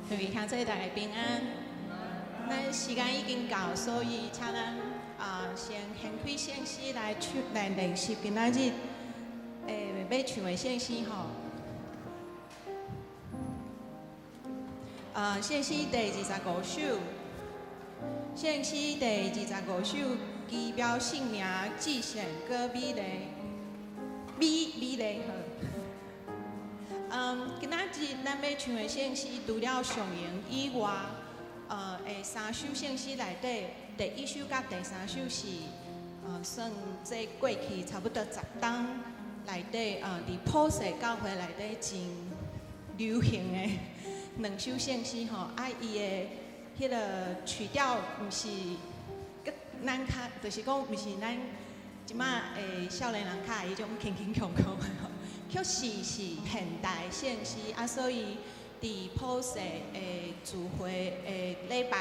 各位兄弟大家平安。咱時間已經到，所以請咱先掀開聖詩來唱來練習今仔日欲唱的聖詩吼。聖詩第二十五首，聖詩第二十五首，奇妙聖名，至聖閣美麗，美美麗好。今仔日咱欲唱的聖詩，除了上榮以外，的三首聖詩內底，第一首佮第三首是，算這過去差不多10冬內底，佇普世教會內底真流行的兩首聖詩吼。啊，伊的彼个曲調毋是，閣咱較，就是講毋是咱這馬的少年人較愛彼種輕輕強強的吼，確實是現代聖詩啊，所以佇普世的聚會的禮拜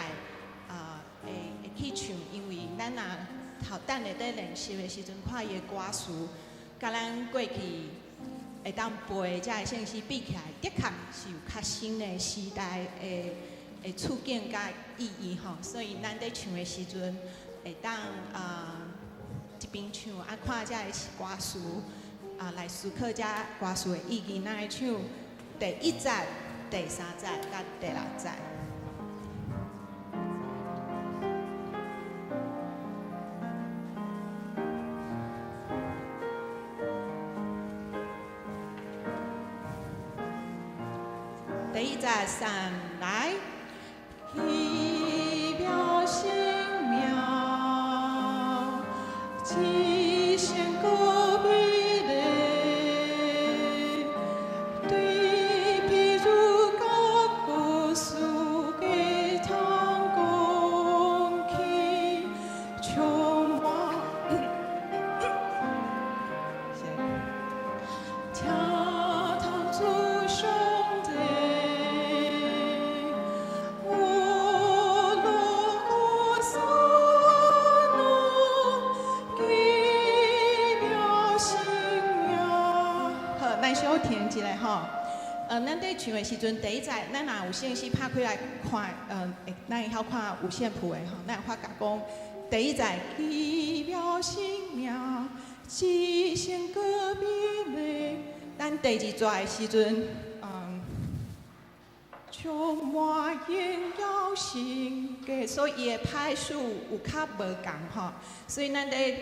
啊，會會去唱，因為咱若頭等下佇練習的時陣，看伊的歌詞，佮咱過去會當背這个聖詩比起來，的確是有較新的時代的的處境佮意義吼。所以咱佇唱的時陣，會當一邊唱啊，看這个歌詞啊，來思考這歌詞的意義。咱來唱第一節、第三節佮第六節。第一節三來，奇妙聖名，至聖閣美麗，對比如甲故事的通講起，充滿聽堂主上帝，我樂和散那，奇妙聖名。好，咱小停一下吼。咱佇唱的時陣，第一節，咱若有聖詩拍開來看，咱會曉看五線譜的吼，咱會發覺講，第一節奇妙聖名，至聖閣美麗。咱第二節的時陣，充滿榮耀聖潔，所以伊的拍數有較無仝吼，所以咱佇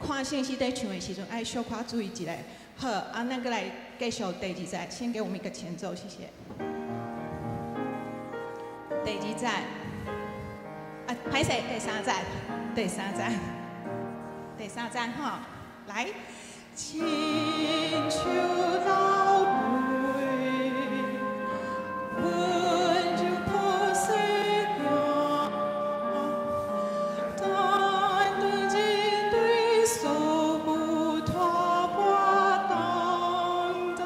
看聖詩佇唱的時陣，愛小可注意一下。好，啊，咱閣來繼續第二節，先給我們一個前奏，謝謝。第二節，啊，歹勢，第三節，第三節，第三節吼，來。親像老爸，溫柔抱細囝，但對人對所有拖磨擔當，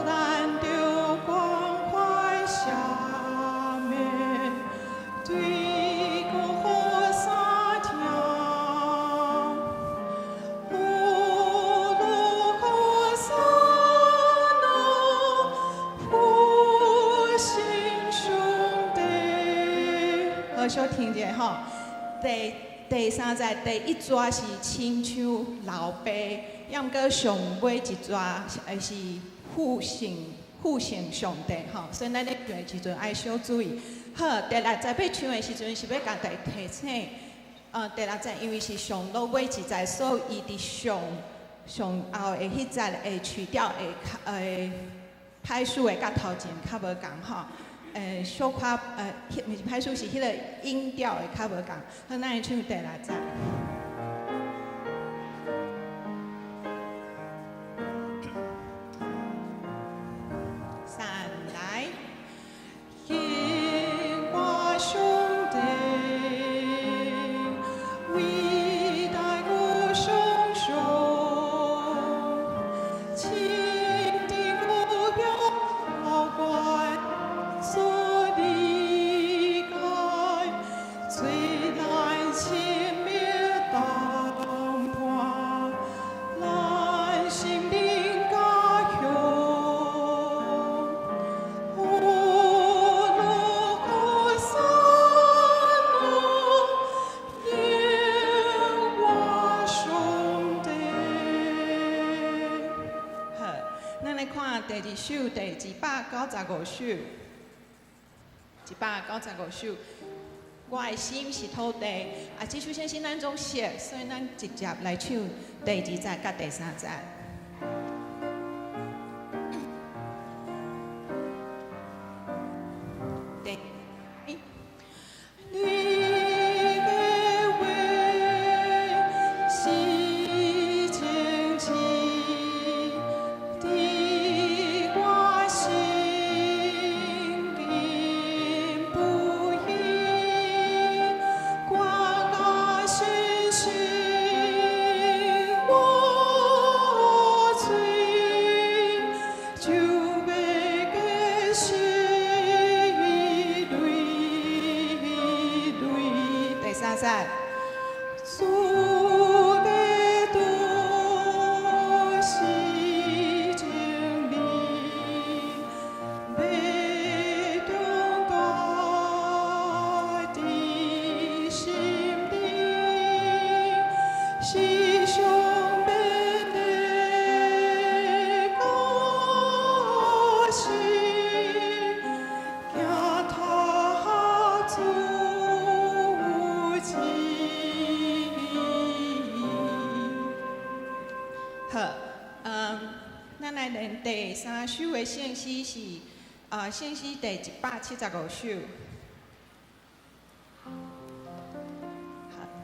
咱著關懷赦免，對國予三聽。有樂和散那，復興上帝。好，小停一下吼。第第三節第一節是親像老爸，抑毋過上尾一節是父神父神上帝吼，所以咱咧唱的時陣愛小注意。好，第六節欲唱的時陣是欲共大家提醒，第六節因為是上落尾一節，所以伊佇上上後的彼節的曲調會較拍數會佮頭前較無仝吼。小可彼毋是拍數，是彼个音調會較無仝。好，咱來唱第六節。三來，敬我上帝，偉大無上上，親定無表觀所理解，最難前面。看第二首第295首，195首。我的心是土地，啊，這首聖詩咱總熟，所以咱直接來唱第二節佮第三節。第你的話是真摯，佇我心根不移，我甲信心我嘴，就欲繼續累累。第三節。主的道是真理，欲長大佇心裡，是上免的教訓，行踏足迹。好，咱來練第三首的聖詩是，聖詩第175首。好，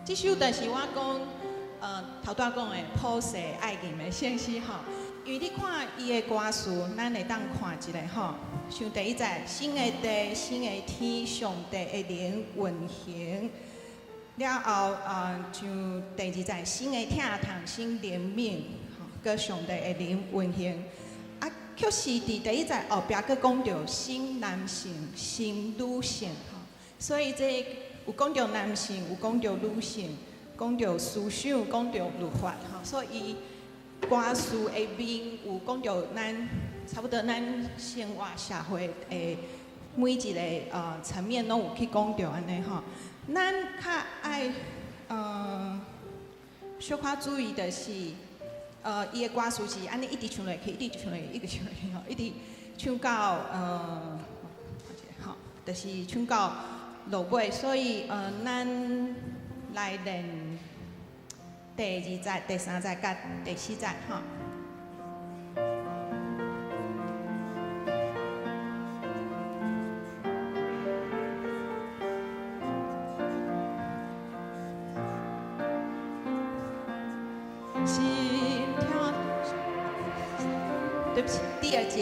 這首就是我講，頭拄仔講的普世愛吟的聖詩吼。因為你看伊的歌詞，咱會當看一下吼。像第一節，新的地，新的天，上帝的靈運行。了後，像第二節，新的疼痛，新憐憫，吼，閣上帝的靈運行。啊，卻是佇第一節後壁閣講著新男性、新女性，吼。所以這有講著男性，有講著女性，講著思想，講著律法，吼。所以歌詞的面有講著咱差不多咱生活社會的每一個層面攏有去講著按呢吼。咱較愛小可注意的是，伊的歌詞是按呢一直唱落去，一直唱落去，一直唱落去吼，一直唱到吼，就是唱到落尾。所以咱來練第二節、第三節佮第四節吼。心跳，對不起，第二節，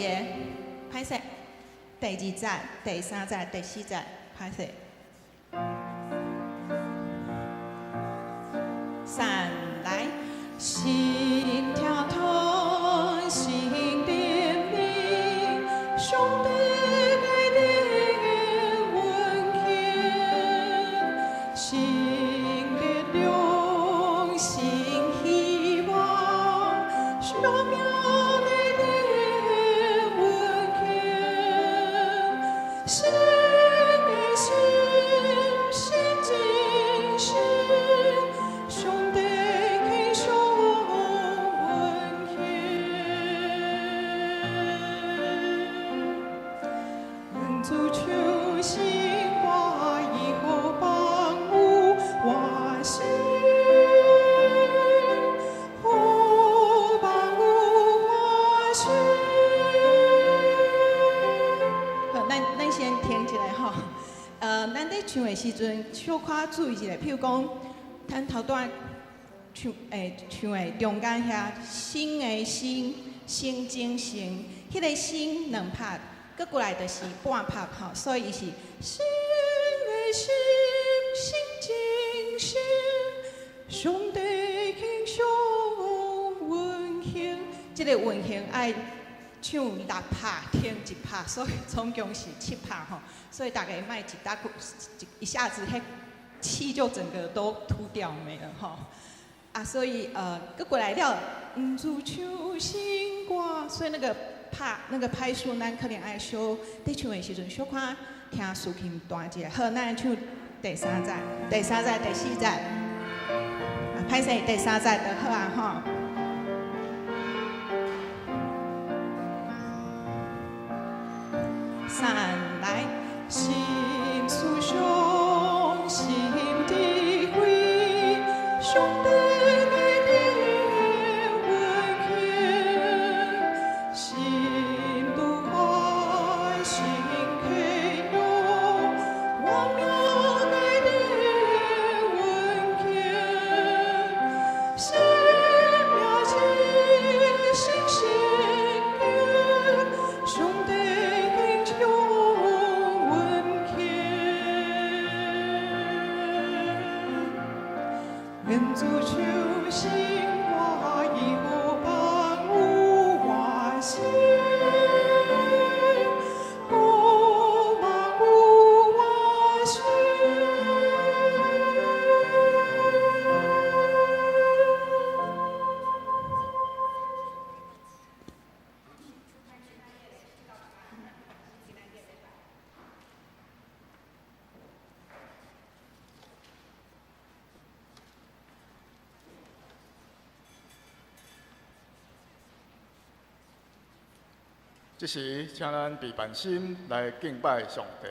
歹勢，第二節、第三節、第四節，歹勢。三來，心跳痛，心憐憫，上帝的靈運行，新力量，新希望，生命的靈運行，新的心，新精神，上帝輕鬆運行。主唱新歌，伊好幫有我心，好幫有我心。好，咱先停一下吼。咱咧唱的時陣，小可注意一下，譬如講，咱頭拄仔唱唱的中間遐，新的心，新精神，彼個新兩拍，閣過來就是半拍吼，所以伊是新的心，新精神，上帝輕鬆運行，這個運行愛唱六拍停一拍，所以總共是七拍吼，所以大家莫一打一下子，彼氣就整個都吐掉沒了吼。啊，所以閣過來了，主唱新歌，所以那個拍那個拍數，咱可能愛小佇唱的時陣小可聽豎琴彈一下。好，咱唱第三節、第三節、第四節。啊，歹勢，第三節就好啊吼。三來，心思想，心智慧，上帝的恩權，心拄愛，心開勇，光明的恩權，生命之新聖潔，上帝英雄恩權。願主求心我有幫有我心，有望有我心。這時，請咱備辦心來敬拜上帝。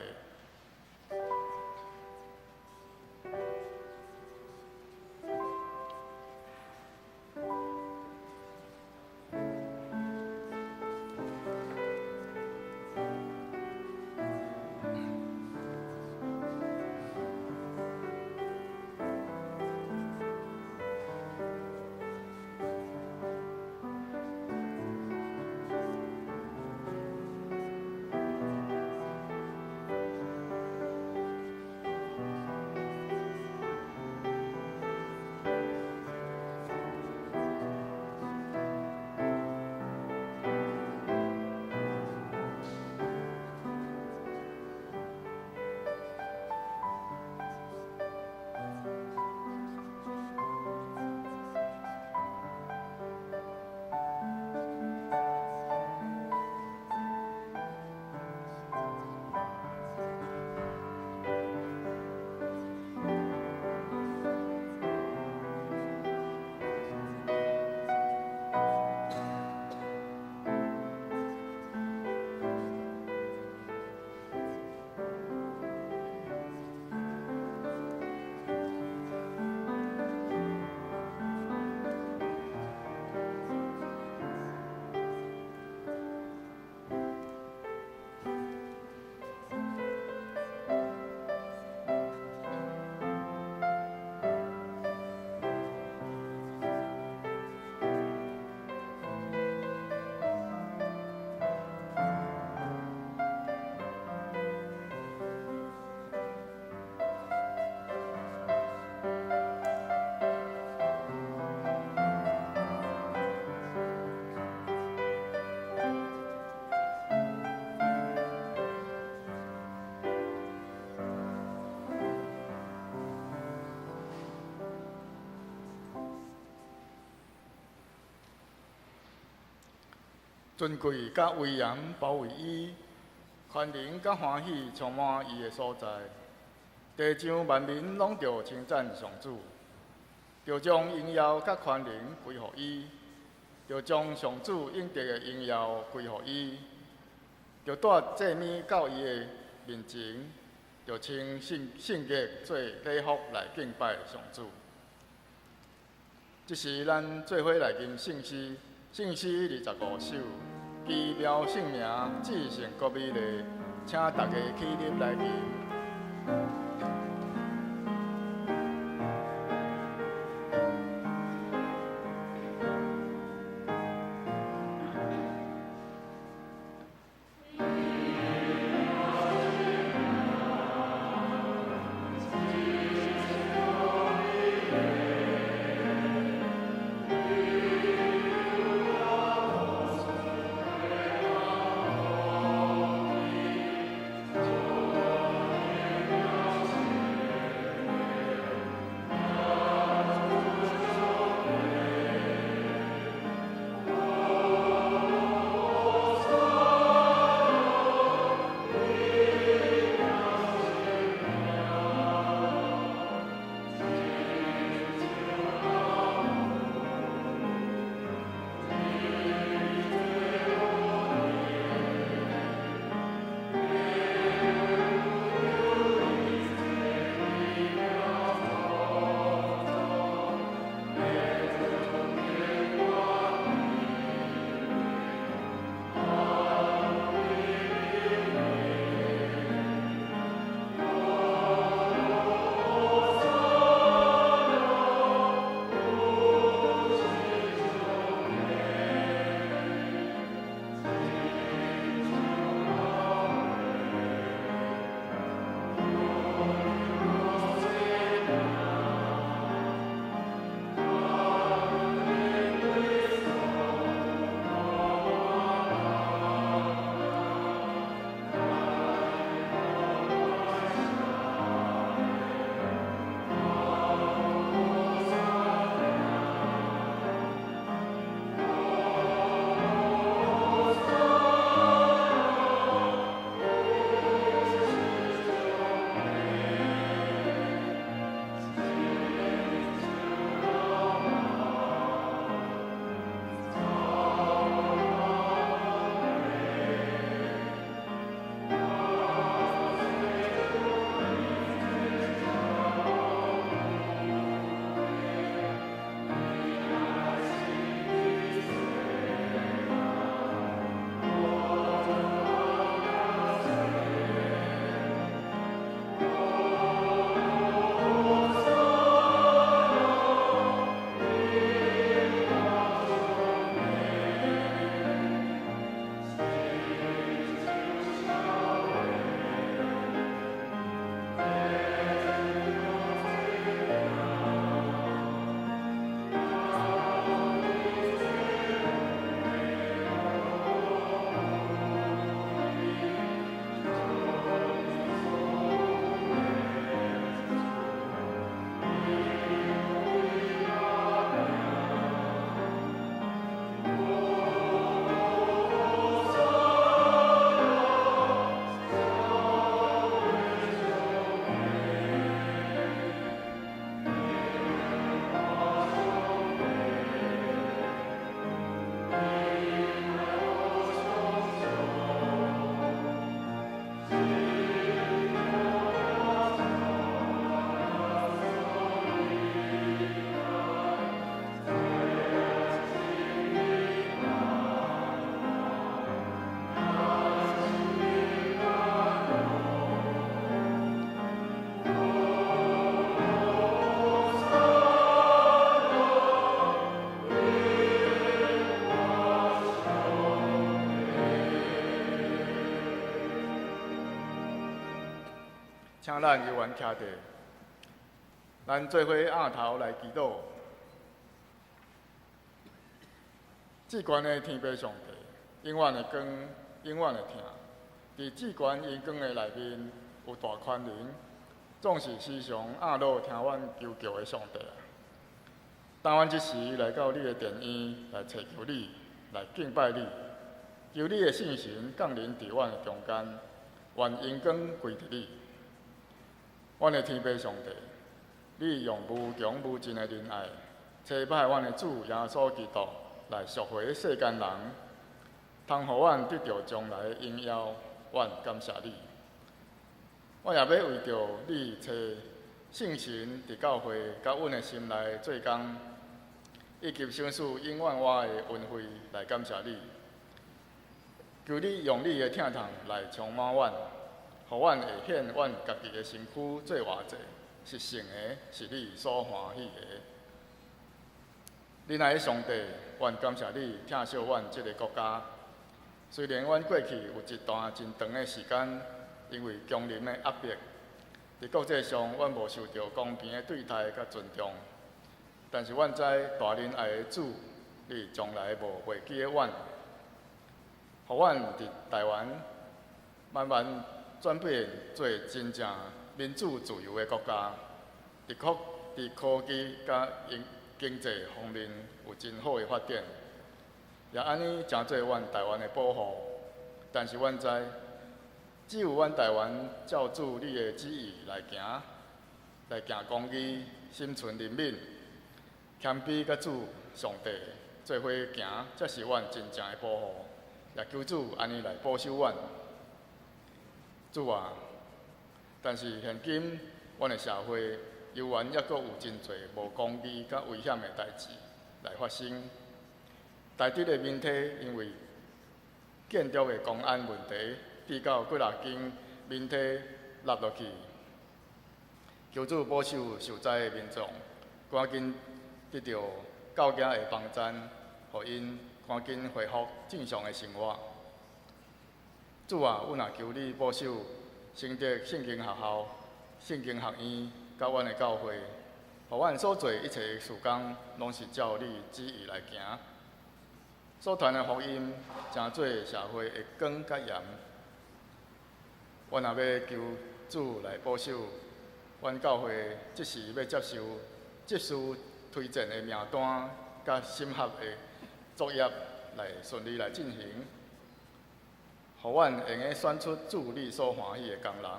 尊貴佮威嚴包圍伊，權能佮歡喜充滿伊的所在。地上萬民攏著稱讚上主，著將榮耀佮權能歸予伊，著將上主應得的榮耀歸予伊，著帶祭物到伊的面前，著穿聖聖潔做禮服來敬拜上主。這時，咱做伙來吟聖詩，聖詩25首，奇妙聖名，至聖國美麗，請大家起立來吟。 Amen. 請咱猶原徛佇，咱做伙奀頭來祈禱。至懸的天父上帝，永遠的光，永遠的疼，佇至懸榮光的內面有大權能，總是時常奀樂聽阮求告的上帝啊！當阮這時來到你的殿院來尋求你，來敬拜你，求你的聖神降臨佇阮的中間，願榮光歸佇你。阮的天父上帝，你用無窮無盡的仁愛，差派阮的主耶穌基督來贖回世間人，通予阮得著將來的榮耀。阮感謝你。我也欲為著你差聖神佇教會佮阮的心內做工，以及賞賜永遠活的恩惠來感謝你。求你用你的疼痛來充滿阮，予阮會獻阮家己的身軀做活祭，是聖的，是你所歡喜的。仁愛的上帝，阮感謝你疼惜阮這个國家。雖然阮過去有一段真長的時間，因為強人的壓迫，佇國際上阮無受著公平的對待佮尊重，但是阮知大仁愛的主，你從來無袂記得阮，予阮佇台灣慢慢轉變做真正民主自由的國家，佇科技佮經濟方面有真好的發展，也按呢成做阮台灣的保護。但是阮知，只有阮台灣照主你的旨意來行，來行公義，心存憐憫，謙卑佮主上帝做伙行，才是阮真正的保護。也求主按呢來保守阮。主啊，但是現今阮的社會猶原猶閣有真濟無公義佮危險的代誌來發生。台中的民體因為建築的公安問題，致到幾若間民體落落去。求主保守受災的民眾，趕緊得著教囝的幫贊，予𪜶趕緊恢復正常的生活。主啊，阮也求你保守承德聖經學校、聖經學院佮阮的教會，予阮所做一切的事工，攏是照你旨意來行。所傳的福音，成做社會的光佮鹽。阮也欲求主來保守阮教會，這時欲接受執事推薦的名單佮審核的作業來順利來進行，予阮會用選出主你所歡喜的工人。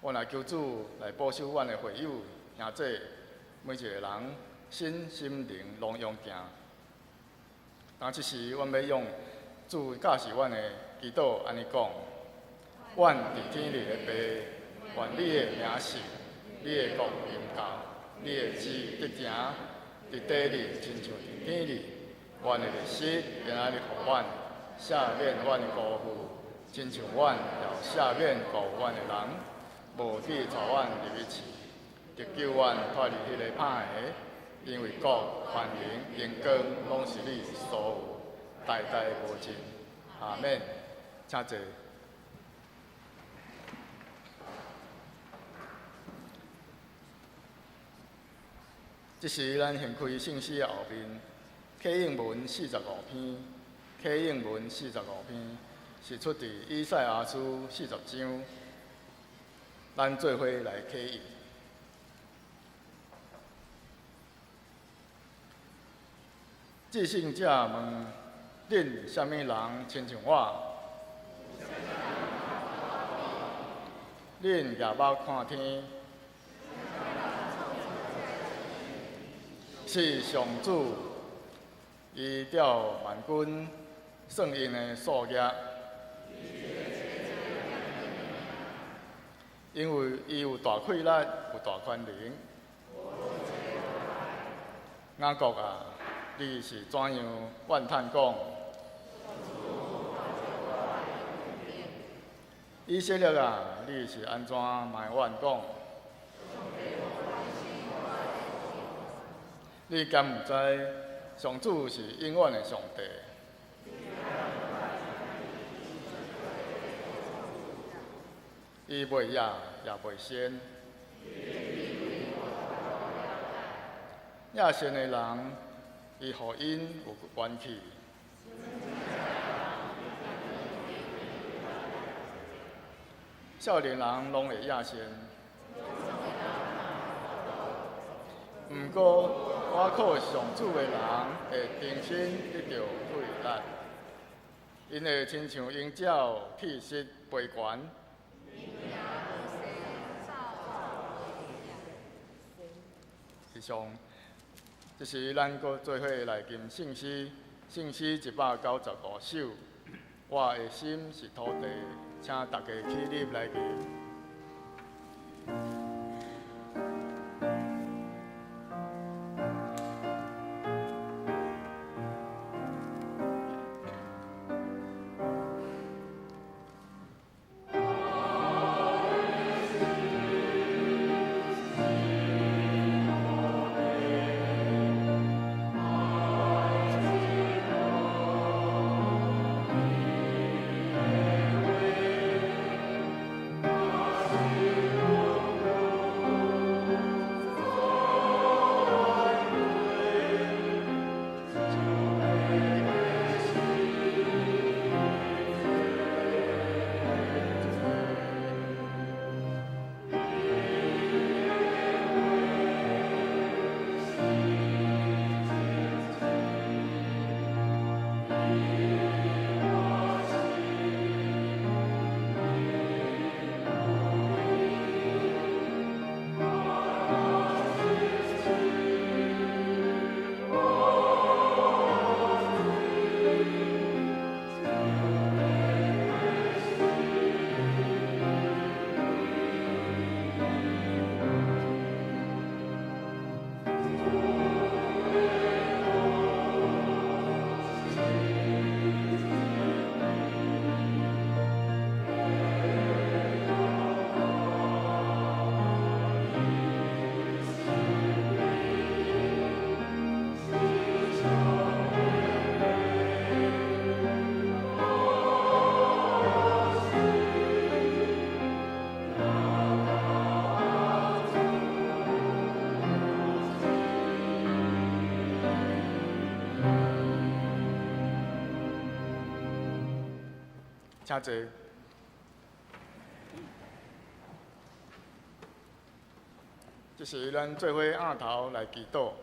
阮來求主來保守阮的會友兄弟，每一個人身心靈攏勇健。當這時，阮欲用主教示阮的祈禱按呢講：阮佇天裡的父，願你的名聖，你的國臨到，你的旨意得成，佇地裡親像佇天裡。阮的日食今仔日予阮，赦免阮的辜負，親像阮也赦免辜負阮的人。無去帶阮入去試，得救阮脫離彼個歹的。因為國、權能、榮光，攏是你所有，代代無盡。阿們，請坐。這時，咱掀開聖詩的後面，啟應文四十五篇，啟應文四十五篇是出佇以賽亞書40章，咱做伙來啟應。至聖者問：恁啥物人親像我？恁舉目看天，是上主，伊照萬軍算𪜶的數額，因為伊有大氣力，有大權能。雅各啊，你是怎樣怨嘆講？以色列啊，你是按怎埋怨講？你敢毋知上主是永遠的上帝？伊袂野也袂鉎。野善的人，伊予𪜶有元氣。少年人攏會野善，毋過倚靠上主的人會重新得著體力，𪜶會親像鷹鳥鐵翼飛懸。以上，這是咱閣做伙來吟聖詩，聖詩195首。我的心是土地，請大家起立來吟。請坐。這時咱做伙仰頭來祈禱。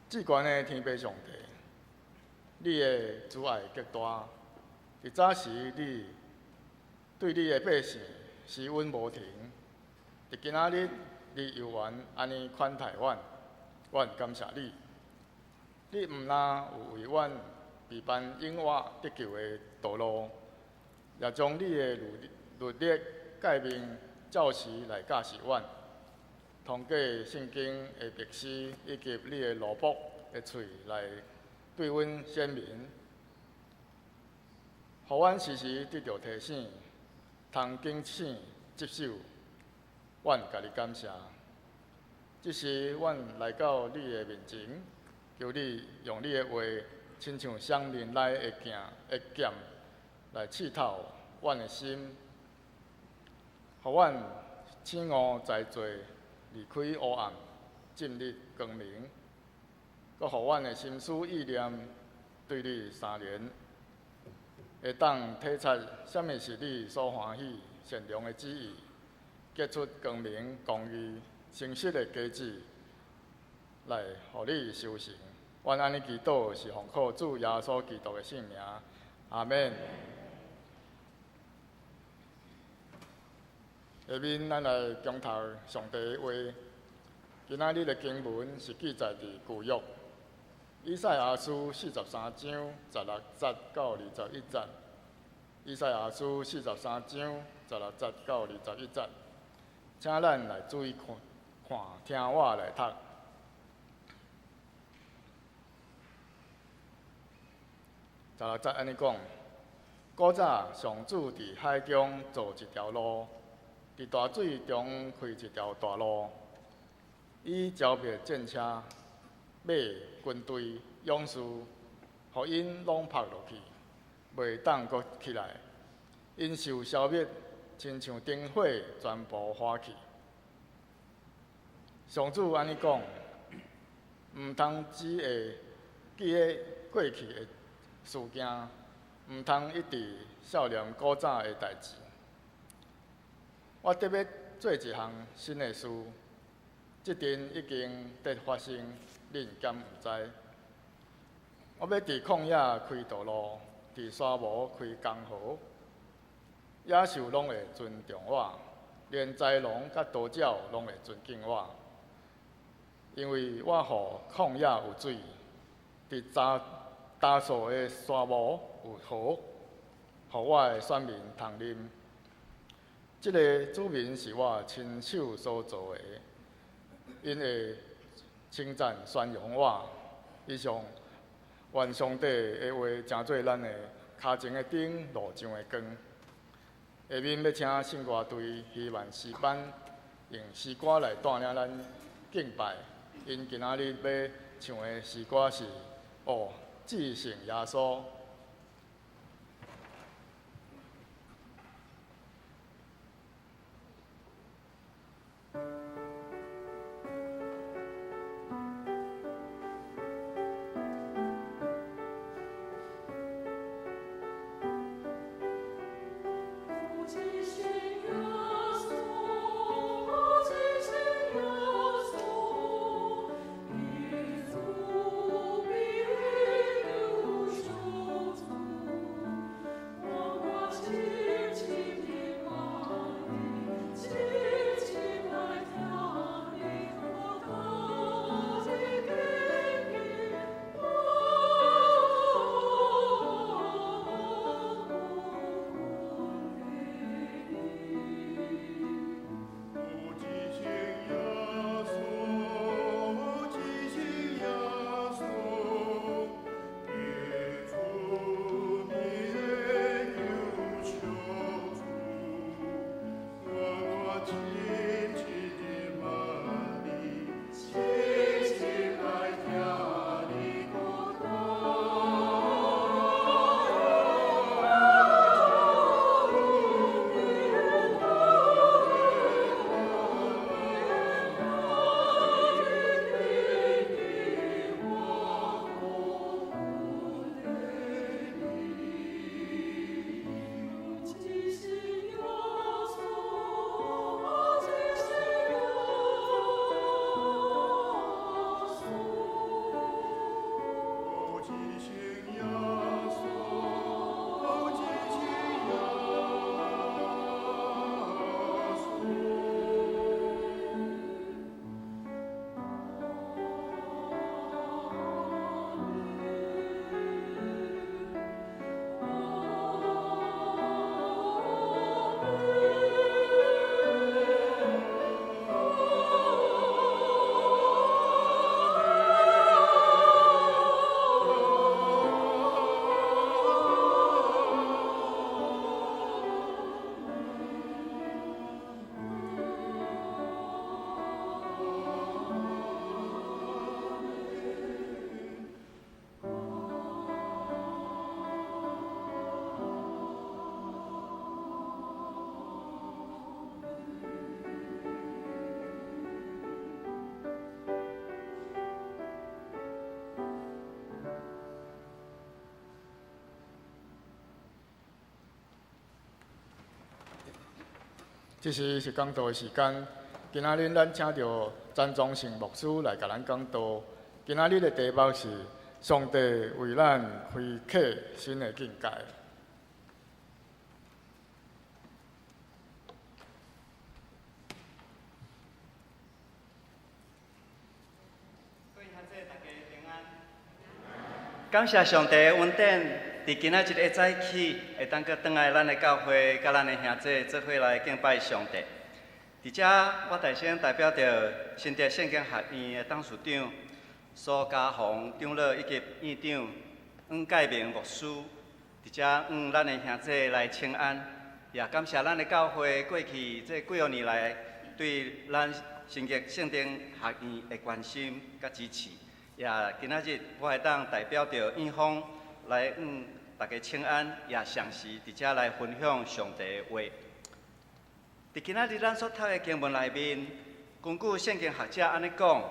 至懸的天父上帝，你的慈愛極大。佇早時，你對你的百姓施恩無停；佇今仔日，你猶原按呢款待阮，阮感謝你。你毋但有為阮備辦永活得救的道路，也將你的律例誡命照時來教示阮。通過聖經的牧師以及你的奴僕的喙來對阮顯明，予阮時時得著提醒，通警醒執守。阮共你感謝。這時，阮來到你的面前，求你用你的話，親像雙刃內的鏡的劍，來刺透阮的心，予阮醒悟在罪，離開黑暗，進入光明，閣予阮的心思意念對你相連，會當體察啥物是你所歡喜、善良的旨意，結出光明、公義、誠實的果子，來予你修成。阮按呢祈禱，是奉靠主耶穌基督的聖名，阿們。下面咱來恭讀上帝的話。今仔日的經文是記載佇舊約以賽亞書43章16節到21節。以賽亞書43章16節到21節，請咱來注意看，看聽我來讀。16節按呢講：古早上主佇海中造一條路，佇大水中開一條大路，伊剿滅戰車、馬、軍隊、勇士，予𪜶攏覆落去。袂當閣起來，𪜶受消滅，親像燈火全部花去。上主按呢講，毋通只會記得過去的事件，毋通一直數念古早的代誌。我得欲做一項新的事，這陣已經佇發生，恁敢毋知？我欲佇曠野開道路，佇沙漠開江河。野獸攏會尊重我，連豺狼佮鴕鳥攏會尊敬我，因為我予曠野有水，佇焦燥的沙漠有河，予我的選民通啉。這个子民是我親手所造的，𪜶會稱讚宣揚我。以上，願上帝的話成做咱的跤前的燈，路上的光。下面欲請聖歌隊希望詩班用詩歌來帶領咱敬拜。𪜶今仔日欲唱的詩歌是《哦，至聖耶穌》。這時是講道的時間。今仔日咱請著詹宗成牧師來共咱講道。今仔日的題目是：上帝為咱開啟新的境界。各位兄弟，大家平安。感謝上帝的恩典。佇今仔日的早起，會當閣轉來咱的教會，佮咱的兄弟做伙來敬拜上帝。佇遮，我代先代表著新竹聖經學院的董事長蘇嘉宏長老以及院長黃介明牧師，佇遮向咱的兄弟來請安，也感謝咱的教會過去這幾若年來對咱新竹聖經學院的關心佮支持。也今仔日我會當代表著院方來向大家請安，也相時佇遮來分享上帝的話。佇今仔日咱所讀的經文內面，根據聖經學者按呢講，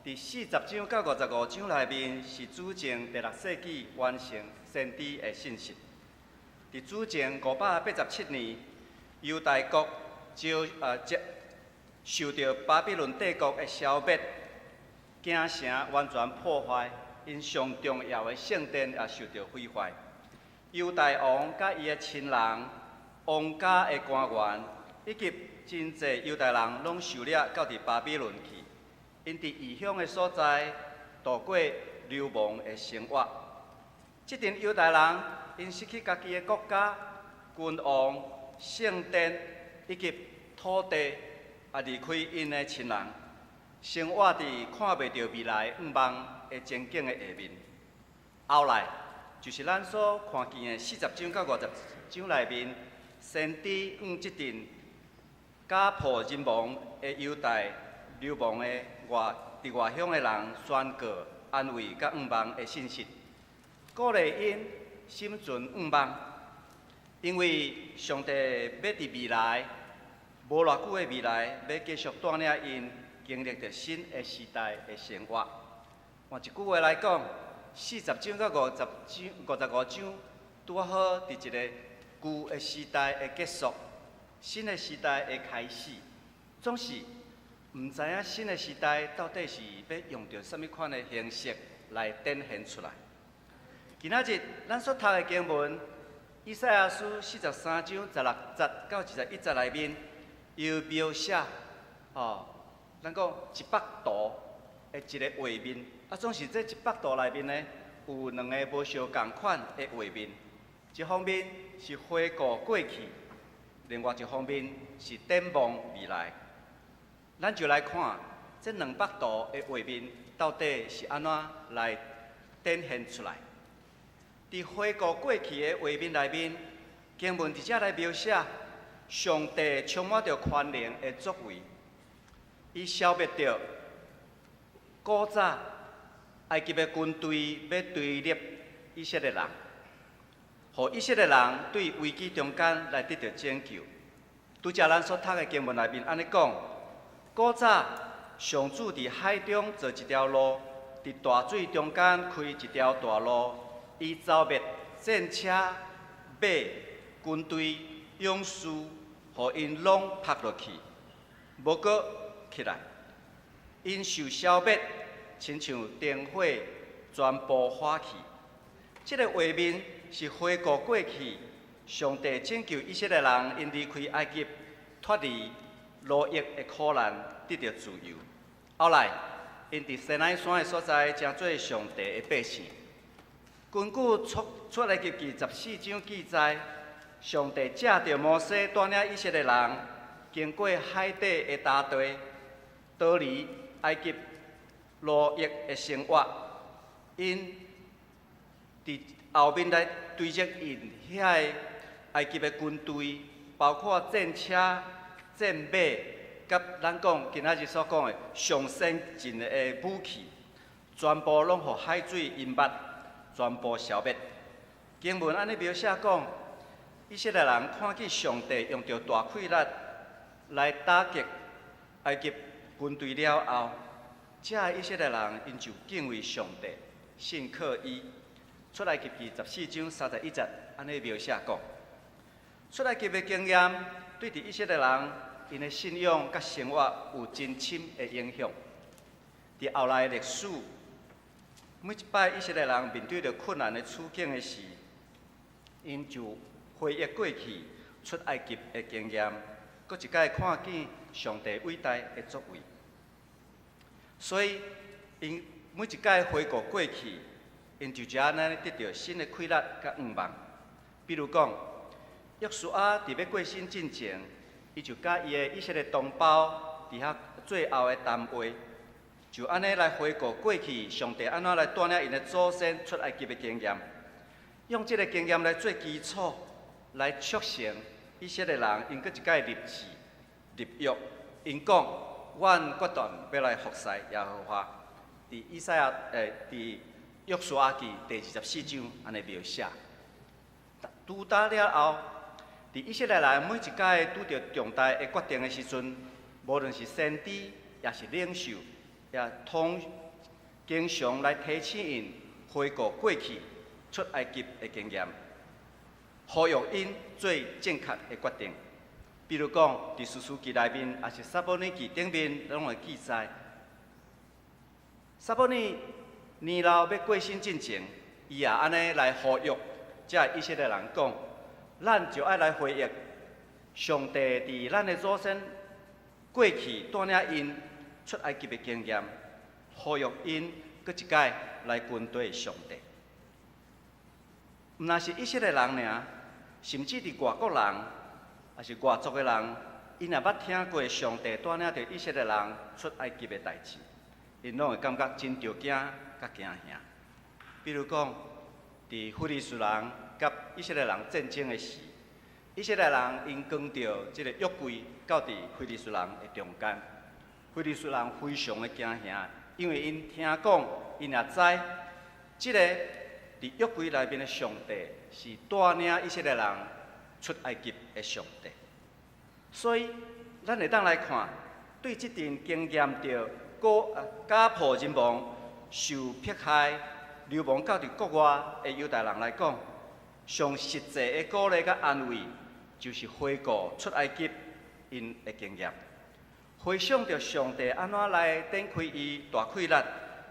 佇40章到55章內面是主前第六世紀完成先知的信息。佇主前587年，猶大國就受著巴比倫帝國的消滅，京城完全破壞，𪜶上重要的聖殿也受著毀壞。猶大王佮伊的親人、王家的官員，以及真濟猶大人，攏受掠到佇巴比倫去。𪜶佇異鄉的所在度過流亡的生活。這陣猶大人，𪜶失去家己的國家、君王、聖殿以及土地，也離開𪜶的親人，生活佇看袂著未來願望的前景的下面。後來，就是咱所看見的40章到50章內面，先知向這陣家破人亡的猶大流亡的外佇外鄉的人宣告安慰佮盼望的信息，鼓勵𪜶心存盼望，因為上帝欲佇未來無偌久的未來，欲繼續帶領𪜶經歷著新的時代的生活。換一句話來講，40章到50章、55章，拄好佇一個舊的時代的結束，新的時代的開始。總是毋知影新的時代到底是欲用著啥物款的形式來展現出來。今仔日咱所讀的經文，以賽亞書43章16節到21節內面，有描寫哦，咱講一幅圖的一个畫面。啊，總是這一幅圖內面呢，有兩个無相仝款的畫面。一方面是回顧過去，另外一方面是展望未來。咱就來看這兩幅圖的畫面到底是按怎來展現出來。佇回顧過去的畫面內面，經文佇遮來描寫上帝充滿著權能的作為，伊消滅著古早埃及的軍隊欲追獵以色列人，予以色列人對危機中間來得著拯救。拄才咱所讀的經文內面按呢講，古早上主佇海中造一條路，佇大水中間開一條大路，伊剿滅戰車、馬、軍隊、勇士，予𪜶攏覆落去，無閣起來。𪜶受消滅，親像燈火全部火去。這个畫面是回顧過去，上帝拯救以色列人，𪜶離開埃及，脫離奴役的苦難，得著自由。後來，𪜶佇西奈山的所在，成做上帝的百姓。根據出埃及記14章記載，上帝藉著摩西帶領以色列人，經過海底的大地，逃離埃及奴役的生活。𪜶佇後面來追擊𪜶遐个埃及的軍隊，包括戰車、戰馬，佮咱講今仔日所講的上先進的武器，全部攏予海水淹沒，全部消滅。經文按呢描寫講，以色列人看見上帝用著大氣力來打擊埃及軍隊了後，這以色列人𪜶就敬畏上帝，信靠伊。出埃及記14章31節按呢描寫講，出埃及的經驗對佇以色列人𪜶的信仰佮生活有真深的影響。佇後來歷史，每一擺以色列人面對著困難的處境的時，𪜶就回憶過去出埃及的經驗，閣一擺看見上帝偉大的作為。所以，𪜶每一擺回顧過去，𪜶就這按呢得著新的氣力佮盼望。比如講，約書亞佇欲過身進前，伊就佮伊的以色列同胞佇遐最後的談話，就按呢來回顧過去上帝按怎來帶領𪜶的祖先出埃及的經驗，用這个經驗來做基礎，來促成以色列人𪜶閣一擺立志立約。𪜶講：阮決斷欲來服侍耶和華。佇以賽亞佇約書亞記第24章按呢描寫。拄焦了後，佇以色列人每一擺拄著重大的決定的時陣，無論是先知，抑是領袖，也通經常來提醒𪜶回顧過去出埃及的經驗，呼籲𪜶做正確的決定。比如講，佇士師記內面，抑是撒母耳記頂面，攏會記載。撒母耳年老欲過身進前，伊也按呢來呼籲遮以色列人講：咱就愛來回憶上帝佇咱的祖先過去帶領𪜶出埃及的經驗，呼籲𪜶閣一擺來跟隨上帝。毋但是以色列人爾，甚至佇外國人，抑是外族的人，𪜶若捌聽過上帝帶領著以色列人出埃及的代誌，𪜶攏會感覺真著驚佮驚嚇。比如講，佇非利士人佮以色列人戰爭的時，以色列人𪜶扛著這個約櫃到佇非利士人的中間，非利士人非常的驚嚇，因為𪜶聽講，𪜶也知，這個佇約櫃內面的上帝是帶領以色列人出埃及的上帝。所以，咱會當來看，對這陣經驗著家破人亡、受迫害、流亡到佇國外的猶太人來講，上實際的鼓勵佮安慰，就是回顧出埃及𪜶的經驗，回想著上帝按怎來展開伊大氣力，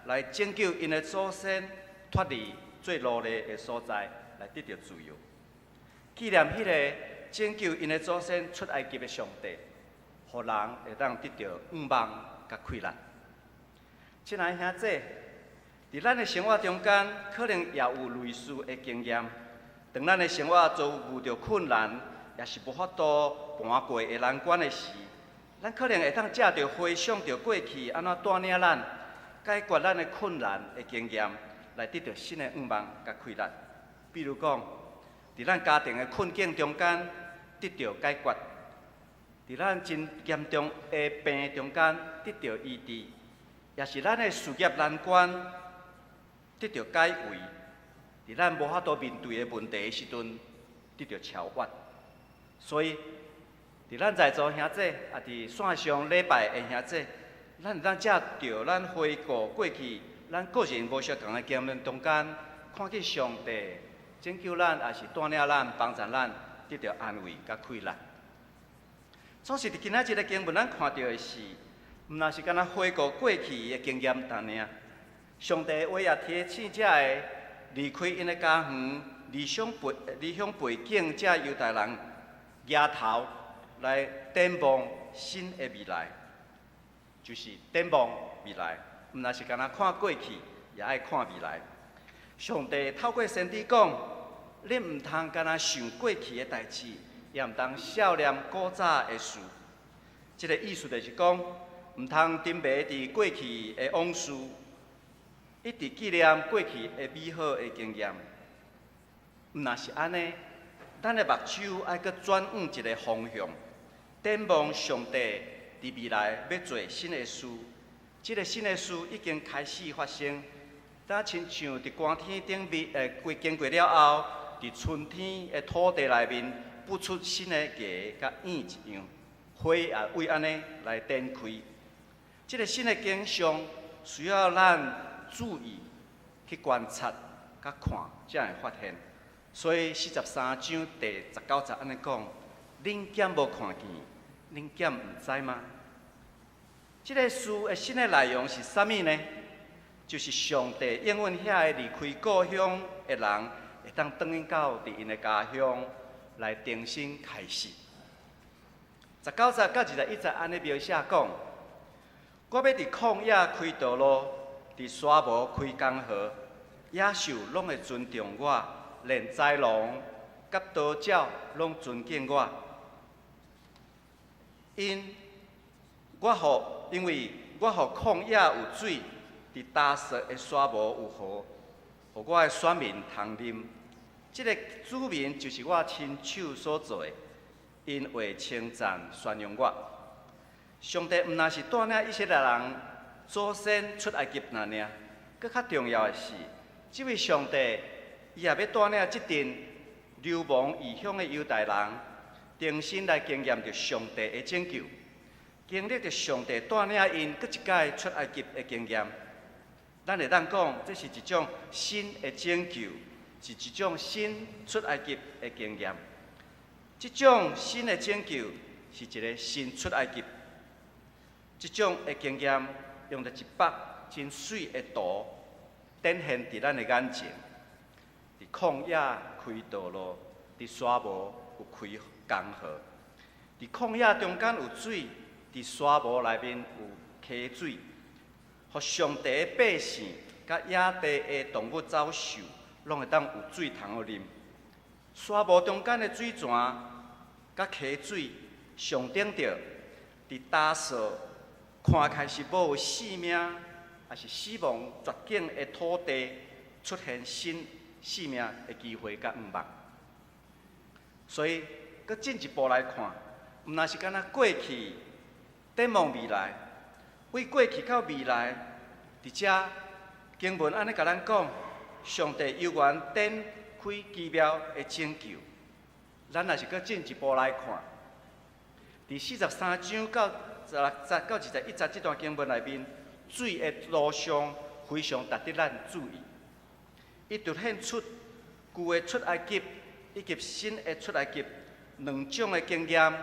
來拯救𪜶的祖先脫離做奴隸的所在，來得著自由。紀念彼个拯救𪜶的祖先出埃及的上帝，予人會當得著向望佮氣力。親愛兄弟，佇咱的生活中間，可能也有類似的經驗。當咱的生活遭遇著困難，抑是無法度盤過的難關的時，咱可能會當藉著回想著過去按怎帶領咱解決咱的困難的經驗，來得著新的向望佮氣力。比如講，佇咱家庭的困境中間得著解決，佇咱真嚴重的病中間得著醫治，抑是咱的事業難關得著解圍，佇咱無法度面對的問題的時陣得著超越。所以，佇咱在座兄弟，抑佇線上禮拜的兄弟，咱會當藉著咱回顧過去，咱個人無相仝的經驗中間，看見上帝拯救咱，抑是帶領咱、幫助咱得著安慰佮氣力。總是佇今仔日的經文，咱看著的是，毋但是干焦回顧過去的經驗單爾。上帝話也提醒遮个離開𪜶的家園、離鄉背井遮猶太人，舉頭來展望新的未來，就是展望未來，毋但是干焦看過去，也愛看未來。上帝透過先知講：恁毋通干焦想過去的代誌，也毋通數念古早的事。這个意思就是講，毋通沉迷佇過去的往事，一直紀念過去的美好的經驗。毋但是按呢，咱的目睭愛閣轉往一个方向，展望上帝佇未來欲做新的事。這个新的事已經開始發生，若親像佇寒天頂面，過經過了後，佇春天的土地內面勃出新的芽佮葉一樣，花也為按呢來展開。這个新的景象需要咱注意去觀察、佮看，才會發現。所以43章第19節按呢講：恁敢無看見？恁敢毋知嗎？這个事的新的內容是啥物呢？就是上帝應允遐個離開故鄉的人，會當轉去到佇𪜶的家鄉來重新開始。19節到21節按呢描寫講：我欲佇曠野開道路，佇沙漠開江河，野獸攏會尊重我，連豺狼佮刀鳥攏尊敬我。因為我予曠野有水，佇乾燥的沙漠有河，予我的選民通啉。這个子民就是我親手所做的，𪜶會稱讚宣揚我。上帝毋但是帶領以色列人祖先出埃及爾爾，閣較重要的是，這位上帝伊也欲帶領這陣流亡異鄉的猶大人，重新來經驗著上帝的拯救，經歷著上帝帶領𪜶閣一擺出埃及的經驗。咱會當講，這是一種新的拯救，是一種新出埃及的經驗。這種新的拯救是一个新出埃及。這種的經驗用著一幅真媠的圖展現佇咱的眼前。佇曠野開道路，佇沙漠有開江河；佇曠野中間有水，佇沙漠內面有溪水。予上帝的百姓佮野地的動物走獸，攏會當有水通好啉。沙漠中間的水泉佮溪水，象徵著佇焦燥看起來是無生命，抑是死亡絕境的土地，出現新生命的機會佮向望。所以，閣進一步來看，毋但是干焦過去展望未來，為過去到未來，佇遮經文按呢共咱講，上帝猶原展開奇妙的拯救。咱若是閣進一步來看，佇43章到16節到21節這段經文內面，水的圖像非常值得咱注意。伊凸顯出舊的出埃及以及新的出埃及兩種的經驗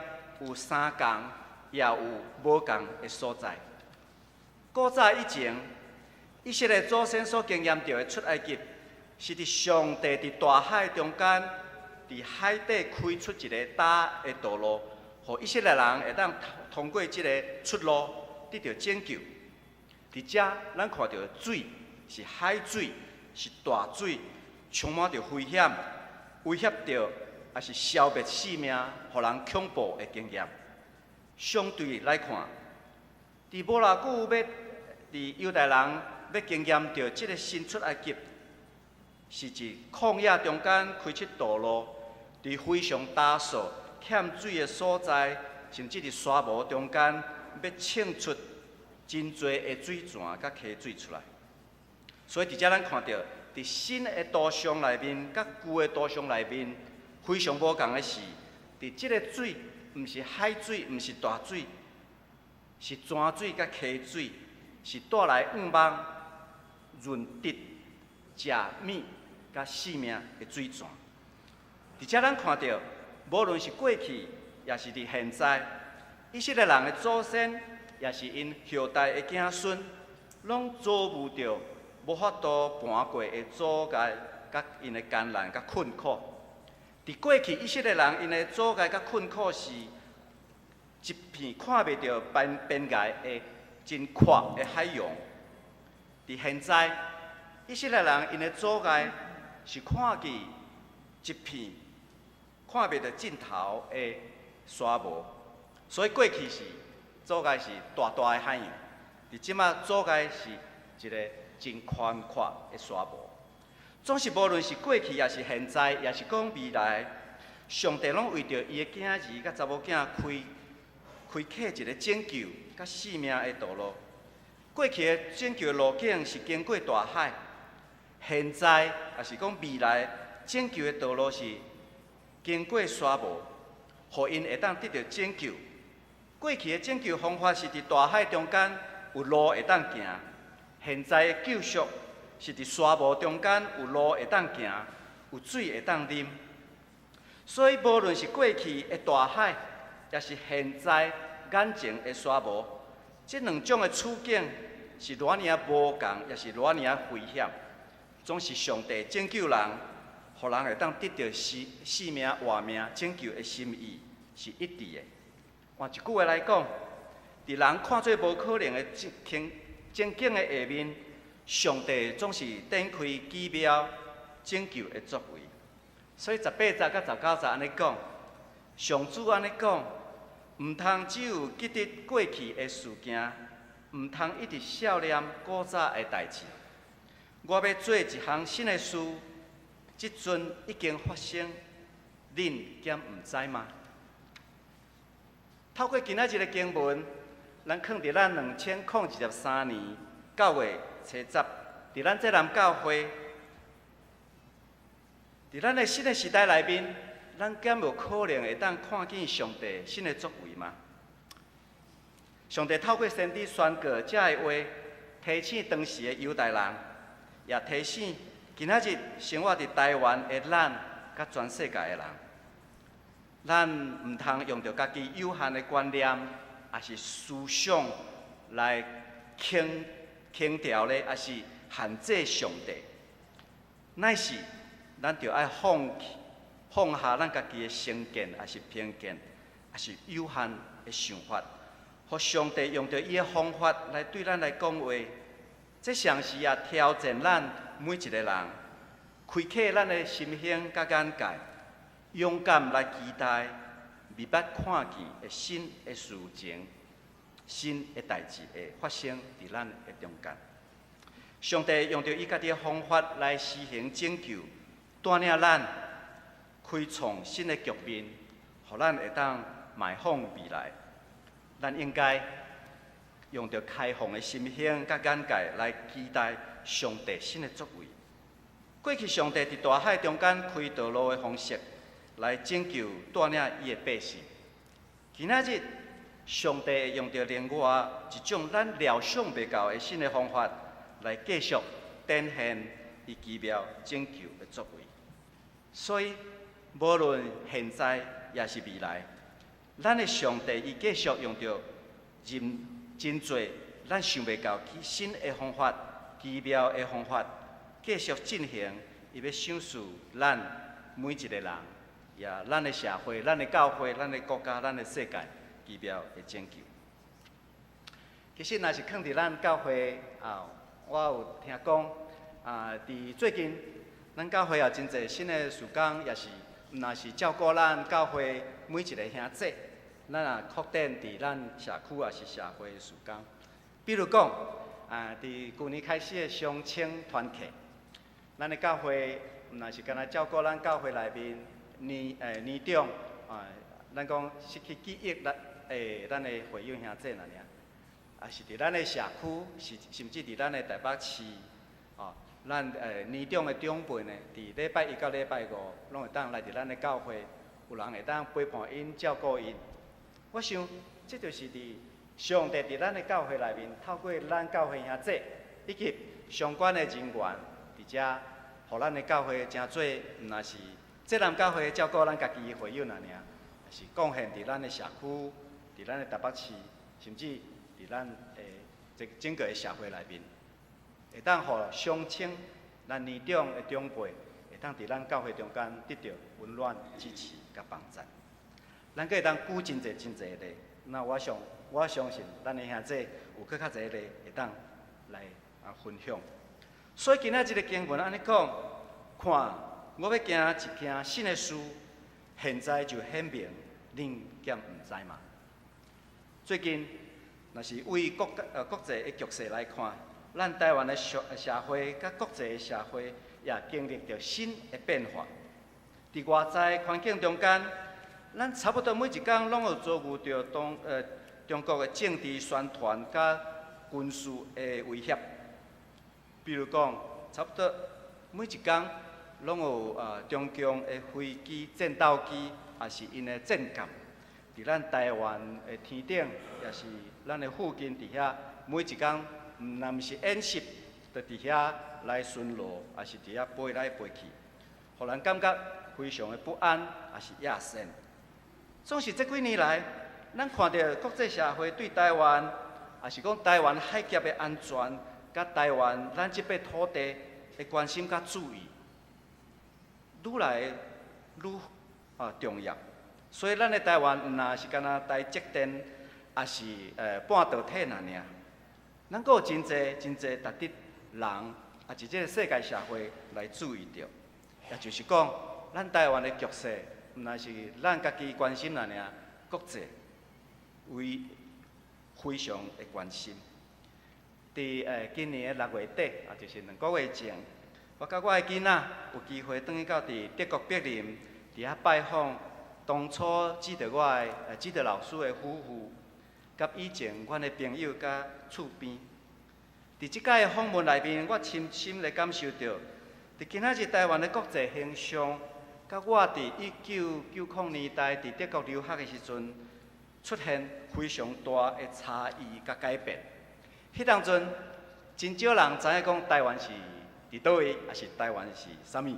有相仝，也有無仝的所在。古早以前，以色列祖先所經驗著的出埃及，是佇上帝佇大海中間，佇海底開出一个焦的道路，予以色列人會當通過這个出路得著拯救。佇遮，咱看著水是海水，是大水，充滿著危險，威脅著，抑是消滅性命，予人恐怖的經驗。相對來看，佇無偌久欲佇猶大人欲經驗著這个新出埃及，是佇曠野中間開出道路，佇非常焦燥、欠水的所在，甚至佇沙漠中間，欲衝出真濟的水泉佮溪水出來。所以佇遮咱看著，佇新的圖像內面，佮舊的圖像內面，非常無仝的是，佇這个水，毋是海水，毋是大水，是泉水佮溪水，是帶來向望、潤澤、食物佮生命的水泉。佇遮咱看著，無論是過去，抑是佇現在，以色列人的祖先，抑是𪜶後代的子孫，攏遭遇著無法度盤過的阻礙，佮𪜶的艱難佮困苦。佇過去，以色列人𪜶的阻礙佮困苦是一片看袂著邊邊界的真闊的海洋。佇現在，以色列人𪜶的阻礙是看見一片看袂著盡頭的沙漠。所以過去是阻礙是大大的海洋，佇這馬阻礙是一個真寬闊的沙漠。總是無論是過去，抑是現在，抑是講未來，上帝攏為著伊的囝兒佮查某囝開開闢一个拯救佮生命的道路。過去的拯救的路徑是經過大海，現在抑是講未來拯救的道路是經過沙漠，予𪜶會當得著拯救。過去的拯救方法是佇大海中間有路會當行，現在的救贖是佇沙漠中間有路會當行，有水會當啉。所以無論是過去的大海，抑是現在眼前的沙漠，這兩種的處境是偌爾仔無仝，抑是偌爾仔危險。總是上帝拯救人，予人會當得著生生命活命拯救的心意是一致的。換一句話來講，佇人看做無可能的情情景的下面，上帝總是展開奇妙拯救的作為。所以18節佮19節按呢講，上主按呢講，毋通只有記得過去的事件，毋通一直數念古早的代誌。我欲做一項新的事，這陣已經發生，恁敢毋知嗎？透過今仔日的經文，咱囥佇咱2023年9月初10，佇咱這南教會，佇咱的新的時代內面，咱敢有可能會當看見上帝新的作為嗎？上帝透過先知宣告這个話，提醒當時的猶大人，也提醒今仔日生活佇台灣的咱，佮全世界的人。咱毋通用著家己有限的觀念，抑是思想來輕輕佻咧，抑是限制上帝。乃是咱著愛放棄、放下咱家己的成見，抑是偏見，抑是有限的想法，予上帝用著伊的方法來對咱來講話。這同時也挑戰咱每一個人，開啟咱的心胸佮眼界，勇敢來期待未捌看見的新的事情、新的代誌會發生佇咱的中間。上帝用著伊家己的方法來施行拯救，帶領咱開創新的局面，予咱會當邁向未來。咱應該用著開放的心胸佮眼界來期待上帝新的作為。過去上帝佇大海中間開道路的方式來拯救帶領伊的百姓。今仔日上帝會用著另外一種咱料想袂到的新的方法來繼續展現伊奇妙拯救的作為。所以，無論現在抑是未來，咱的上帝伊繼續用著真真濟咱想袂到新的方法、奇妙的方法，繼續進行伊欲賞賜咱每一個人，也咱的社會、咱的教會、咱的國家、咱的世界奇妙的拯救。其實，若是囥佇咱教會啊，我有聽講啊，佇最近，咱教會也真濟新的事工，也是毋但是照顧咱教會每一个兄弟，咱也擴展佇咱社區抑是社會的事工。比如講，啊，佇舊年開始的相親團契，咱的教會毋但是干焦照顧咱教會內面年欸年長啊，咱講失去記憶咱欸咱的會友兄弟爾爾，抑是佇咱的社區，是甚至佇咱的台北市，哦，咱欸年長的長輩呢，佇禮拜一到禮拜五，攏會當來佇咱的教會，有人會當陪伴𪜶、照顧𪜶。我想，這就是佇上帝佇咱的教會內面，透過咱教會兄弟以及相關的人員，佇遮，予咱的教會成做，毋但是這南教會照顧咱家己的會友爾爾，也是貢獻佇咱的社區，佇咱的台北市，甚至佇咱的這整個的社會內面，會當予鄉親、咱年長的長輩，會當佇咱教會中間得著溫暖、支持佮幫助。咱閣會當舉真濟真濟例，那我想我相信咱的兄弟有閣較濟例會當來啊分享。所以今仔這个經文按呢講，看我欲行一件新的事，現在就顯明，恁敢毋知嗎？最近，若是為國呃國際的局勢來看，咱台灣的社社會佮國際的社會也經歷著新的變化。佇外在環境中間，咱差不多每一工攏有遭遇著當呃中國的政治宣傳佮軍事的威脅。比如講，差不多每一工攏有呃中共的飛機、戰鬥機，抑是𪜶的戰艦，佇咱台灣的天頂，抑是咱的附近佇遐，每一工毋但毋是演習，就佇遐來巡邏，抑是佇遐飛來飛去，予人感覺非常的不安，抑是壓線。總是這幾年來，咱看著國際社會對台灣，抑是講台灣海峽的安全，佮台灣咱這塊土地的關心佮注意，愈來愈啊重要。所以，咱的台灣毋但是干焦台積電，抑是呃半導體爾爾，咱閣有真濟真濟值得人，抑是這個世界社會來注意著。也就是講，咱台灣的局勢，毋但是咱家己關心爾爾，國際為非常的關心。佇呃今年的六月底，也就是兩個月前，我佮我的囡仔有機會轉去到佇德國柏林，佇遐拜訪當初指導我的呃指導老師的夫婦，佮以前阮的朋友佮厝邊。佇這擺的訪問內面，我深深的感受著。佇今仔日台灣的國際形象，佮我佇1990年代佇德國留學的時陣，出現非常大的差異佮改變。彼當陣，真少人知影講台灣是佇佗位，抑是台灣是啥物。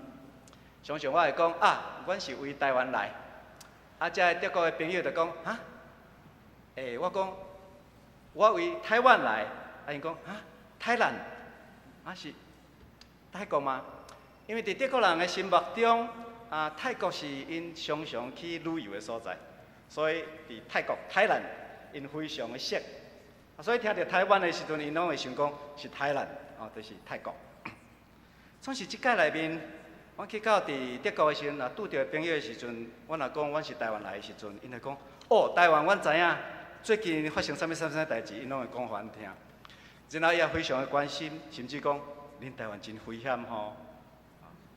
常常我會講啊，阮是為台灣來。啊，遮个德國的朋友就講哈，我講我為台灣來，啊，𪜶講哈，Thailand，啊是泰國嗎？因為佇德國人的心目中，啊，泰國是𪜶常常去旅遊的所在，所以佇泰國 Thailand，𪜶非常的熟。啊，所以聽著台灣的時陣，𪜶攏會想講是 Thailand，哦，就是泰國。總是這屆內面，我去到佇德國的時陣，若拄著朋友的時陣，我若講阮是台灣來的時陣，𪜶會講，哦，台灣阮知影，最近發生啥物啥物啥物代誌，𪜶攏會講予阮聽。然後伊也非常的關心，甚至講，恁台灣真危險吼，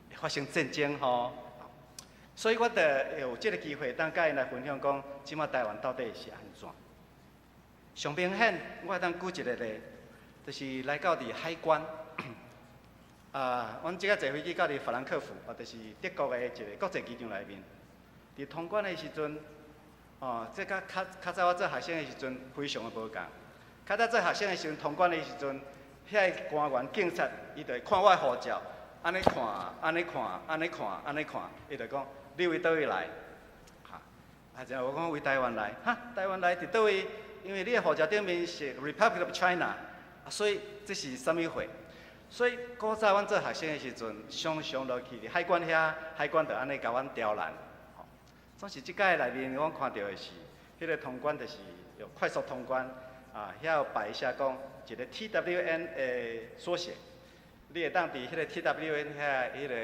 會發生戰爭吼。所以我就會有這个機會，當佮𪜶來分享講，這馬台灣到底是按怎。上明顯，我會當舉一个例，就是來到佇海關。啊，阮這個坐飛機到佇法蘭克福，啊，就是德國的一个國際機場內面。佇通關的時陣，哦，這佮較較早我做學生的時陣非常的無仝。較早做學生的時陣，通關的時陣，遐个官員警察，伊就會看我的護照，按呢看，按呢看，按呢看，按呢看，伊就講，你為佗位來？哈，啊，然後我講為台灣來，哈，台灣來佇佗位？因為你的護照頂面是 Republic of China，啊，所以這是啥物貨？所以古早阮做學生的時陣，常常落去佇海關遐，海關就按呢共阮刁難。吼，總是這擺內面，阮看著的是，彼个通關就是有快速通關，啊，遐有擺寫講一個 TWN 的縮寫，你會當佇彼个 TWN 遐彼个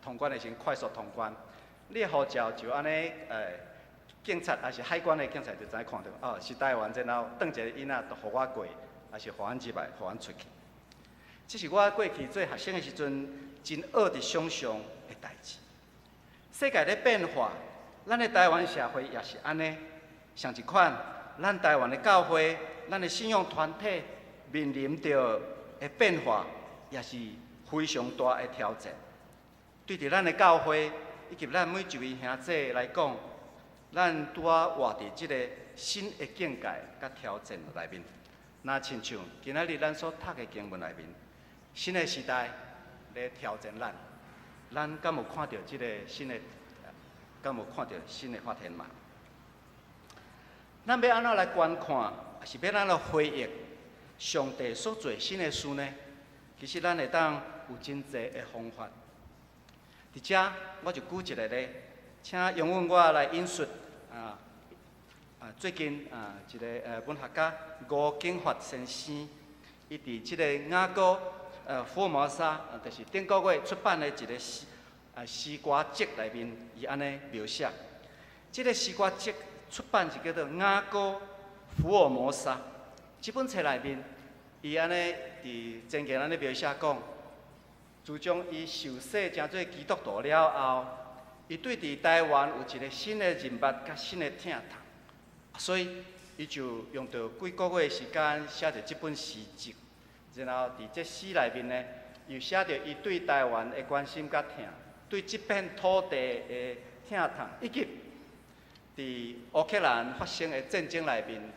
通關的時陣快速通關，你的護照就按呢警察抑是海關的警察就知影看著，哦，是台灣，然後轉一个印仔就予我過，抑是予阮入來，予阮出去。這是我過去做學生的時陣，真惡佇想像的代誌。世界咧變化，咱的台灣社會也是按呢。仝一款，咱台灣的教會，咱的信仰團體面臨著的變化，也是非常大的挑戰。對佇咱的教會以及咱每一位兄弟來講，咱拄仔活佇這个新的境界佮挑戰內面。若親像今仔日咱所讀的經文內面，新的時代咧挑戰咱，咱敢有看著這个新的，敢有看著新的發現嗎？咱欲按怎來觀看，抑是欲按怎回應上帝所做新的事呢？其實咱會當有真濟的方法。佇遮，我就舉一个例，請容許我來引述啊，最近啊，一个文學家吳景發先生，伊佇這个雅歌福爾摩沙，就是頂個月出版的一个詩歌集內面，伊按呢描寫。這个詩歌集出版是叫做《雅歌福爾摩沙》。這本冊內面，伊按呢佇前言按呢描寫講，自從伊受洗成做基督徒了後，伊對佇台灣有一个新的認捌佮新的疼痛，所以伊就用著幾个月時間寫著這本詩集。然後佇這詩內面呢，又寫著伊對台灣的關心佮疼，對這片土地的疼痛，以及佇烏克蘭發生的戰爭內面，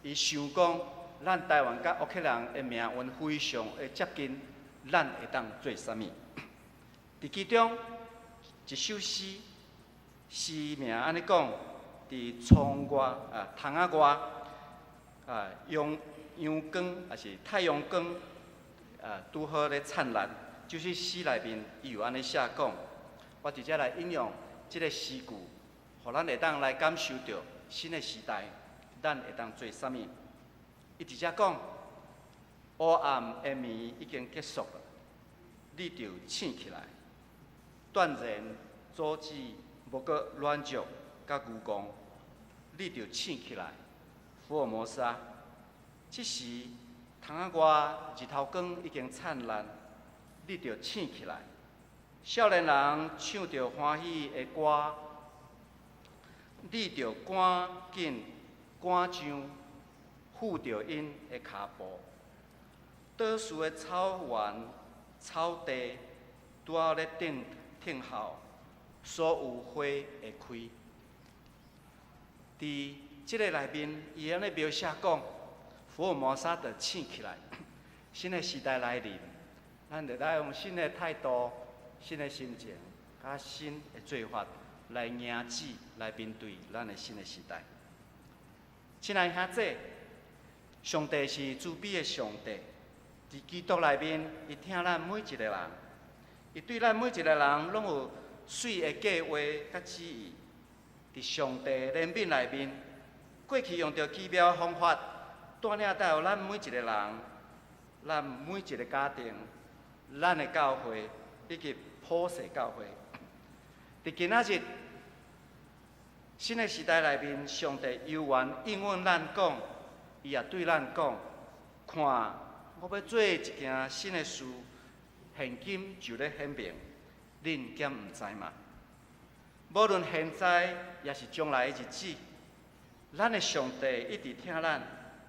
伊想講，咱台灣佮烏克蘭的命運非常的接近，咱會當做啥物？佇其中一首詩，詩名按呢講，佇窗外啊，窗仔外啊，陽陽光抑是太陽光啊，拄好咧燦爛。就是詩內面伊有按呢寫講，我直接來引用這个詩句，予咱會當來感受著新的時代，咱會當做啥物？伊直接講，黑暗的暝已經結束了，你著醒起來，斷然阻止無閣軟弱佮愚戇，你著醒起來，福爾摩沙。這時，窗仔外日頭光已經燦爛，你著醒起來。少年人唱著歡喜的歌，你著趕緊趕上赴著𪜶的跤步。島嶼的草原、草地，拄好咧等聽候所有花會開。佇這个內面，伊按呢描寫講，福爾摩沙就醒起來，新的時代來臨，咱著愛用新的態度、新的心情、佮新的做法來迎接、來面對咱的新的時代。親愛兄弟，上帝是慈悲的上帝，佇基督內面，伊疼咱每一个人，伊對咱每一個人攏有媠的計劃佮旨意。佇上帝憐憫內面，過去用著奇妙的方法帶領著咱每一個人、咱每一個家庭、咱的教會以及普世教會。佇今仔日新的時代內面，上帝猶原應允咱講，伊也對咱講：看，我欲做一件新的事，現今就咧顯明，恁敢毋知嗎？無論現在，抑是將來的日子，咱的上帝一直疼咱，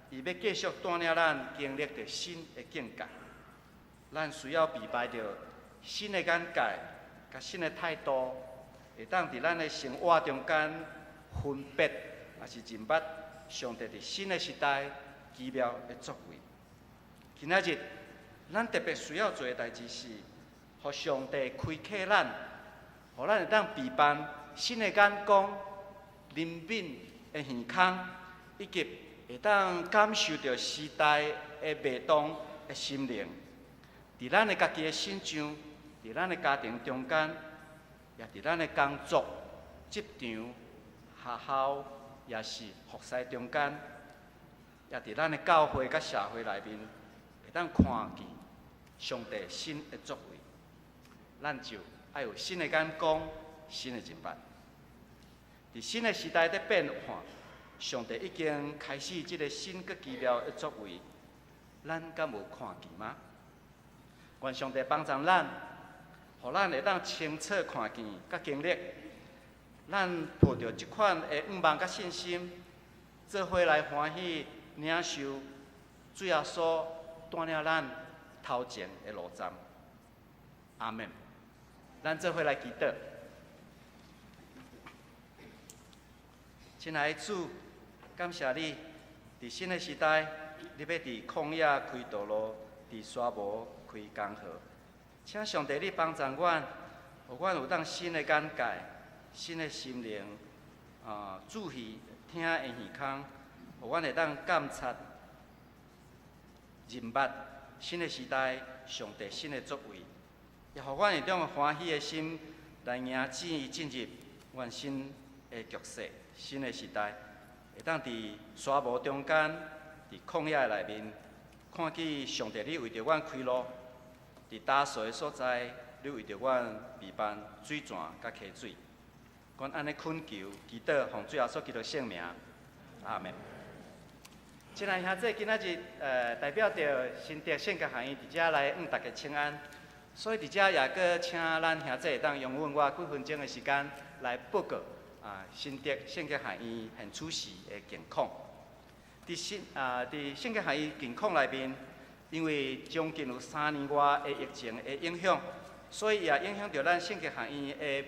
伊欲繼續帶領咱經歷著新的境界。咱需要備備著新的眼界，佮新的態度，會當佇咱的生活中間分別，抑是認捌上帝佇新的時代奇妙的作為。今仔日，咱特別需要做的代誌是，予上帝開啟咱，予咱會當備辦新的眼光、靈敏的耳孔，以及會當感受著時代的脈動的心靈，佇咱的家己的身上，佇咱的家庭中間，也佇咱的工作、職場、學校，抑是服侍中間，也佇咱的教會佮社會內面，會當看見上帝新的作為，咱就愛有新的眼光、新的認捌。佇新的時代佇變化，上帝已經開始這個新閣奇妙的作為，咱敢無看見嗎？願上帝幫助咱，予咱會當清楚看見佮經歷，咱抱著這款的向望佮信心，做伙來歡喜領受主耶穌帶領咱頭前的路站。阿們。咱做伙來祈禱。親愛的主，感謝你，佇新的時代，你欲佇曠野開道路，佇沙漠開江河。請上帝你幫助阮，予阮有當新的眼界、新的心靈，注意聽的耳孔，予阮會當監察、認捌新的時代上帝新的作為，也予阮會當歡喜的心來迎接伊進入阮新的局勢、新的時代，會當佇沙漠中間、佇曠野內面，看見上帝你為著阮開路，佇焦燥的所在，你為著阮備辦水泉佮溪水。阮按呢懇求、祈禱，奉主耶穌基督聖名，阿們。親愛兄弟，今仔日代表著新竹聖家學院佇遮來向大家請安，所以佇遮也閣請咱兄弟會當容允我幾分鐘的時間來報告新竹聖家學院現此時的近況。佇新佇聖家學院近況內面，因為將近有3年外的疫情的影響，所以也影響著咱聖家學院的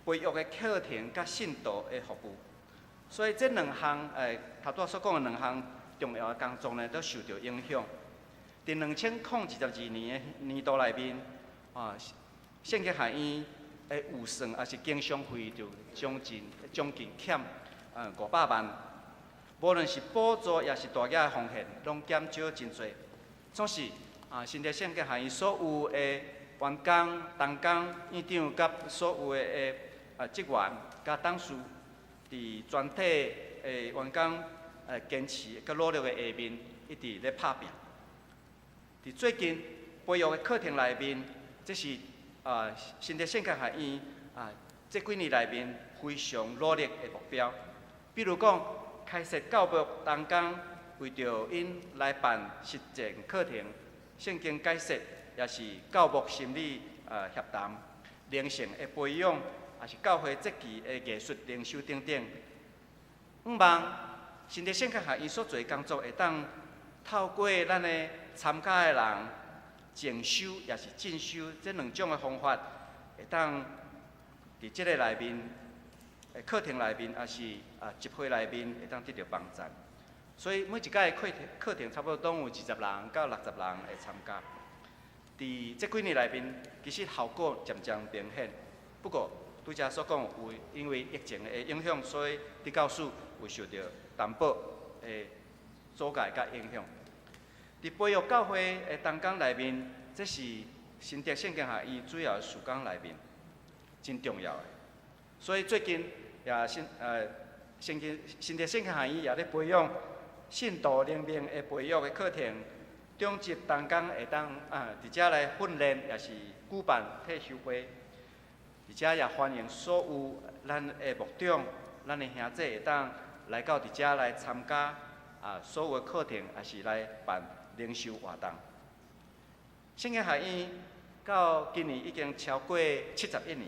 培育的課程佮信徒的服務。所以這兩項頭拄仔所講的兩項重要的工作呢，都受著影響。佇2022年的年度內面，聖家學院的預算抑是經常費就將近欠500萬。無論是補助抑是大額的奉獻，攏減少真濟。總是新竹聖家學院所有的員工、同工、院長佮所有的職員佮董事，佇全體的員工堅持佮努力的下面，一直咧拍拚。佇最近培育的課程內面，這是新竹聖家學院這幾年內面非常努力的目標。比如講，開設教牧同工，為著𪜶來辦實踐課程、聖經解說，抑是教牧心理協談、靈性的培養，抑是教會節期的藝術靈修等等。向望新竹聖家學院所做的工作，會當透過咱的參加的人，靜修也是進修這兩種的方法，會當佇這個內面，課程內面，也是集會內面，會當得著幫贊。所以每一屆課程差不多攏有20人到60人會參加。佇這幾年內面，其實效果漸漸明顯。不過拄才所講，有因為疫情的影響，所以佇教師有受著淡薄的阻礙佮影響。佇培育教會的同工內面，這是新竹聖經學院主要的事工內面真重要的。所以最近也新竹聖經學院也咧培養信徒靈命的培育的課程，長執同工會當佇遮來訓練，也是舉辦退修會。佇遮也歡迎所有咱的牧長、咱的兄弟會當來到佇遮來參加所有的課程，也是來辦靈修活動。聖經學院到今年已經超過71年，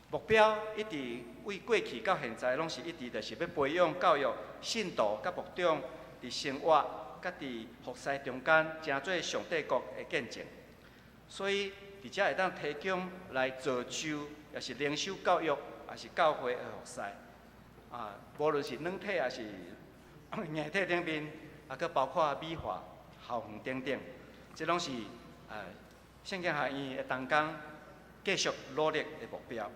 目標一直為過去到現在，攏是一直就是欲培養教育信徒佮牧長佇生活佮佇服侍中間，成做上帝國的見證。所以佇遮會當提供來造就，也是靈修教育，也是教會的服侍。無論是軟體也是硬體頂面，閣包括美化校園等等，這攏是聖經學院的同工繼續努力的目標。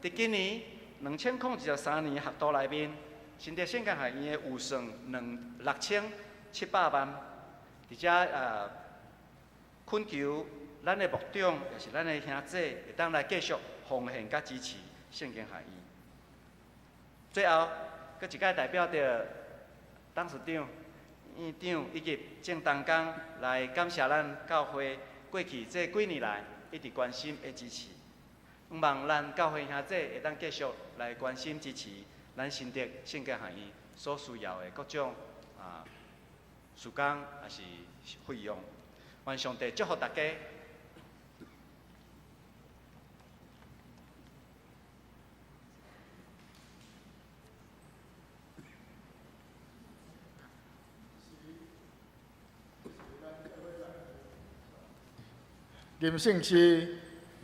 佇今年2023年學度內面，新竹聖經學院的預算6700萬，佇遮懇求咱的牧長，也是咱的兄弟，會當來繼續奉獻佮支持聖經學院。最後，閣一擺代表著董事長、院長以及眾同工來感謝咱教會過去這幾年來一直關心的支持。希望咱教會兄弟會當繼續來關心支持咱新竹聖經學院所需要的各種事工，也是費用。願上帝祝福大家。吟聖詩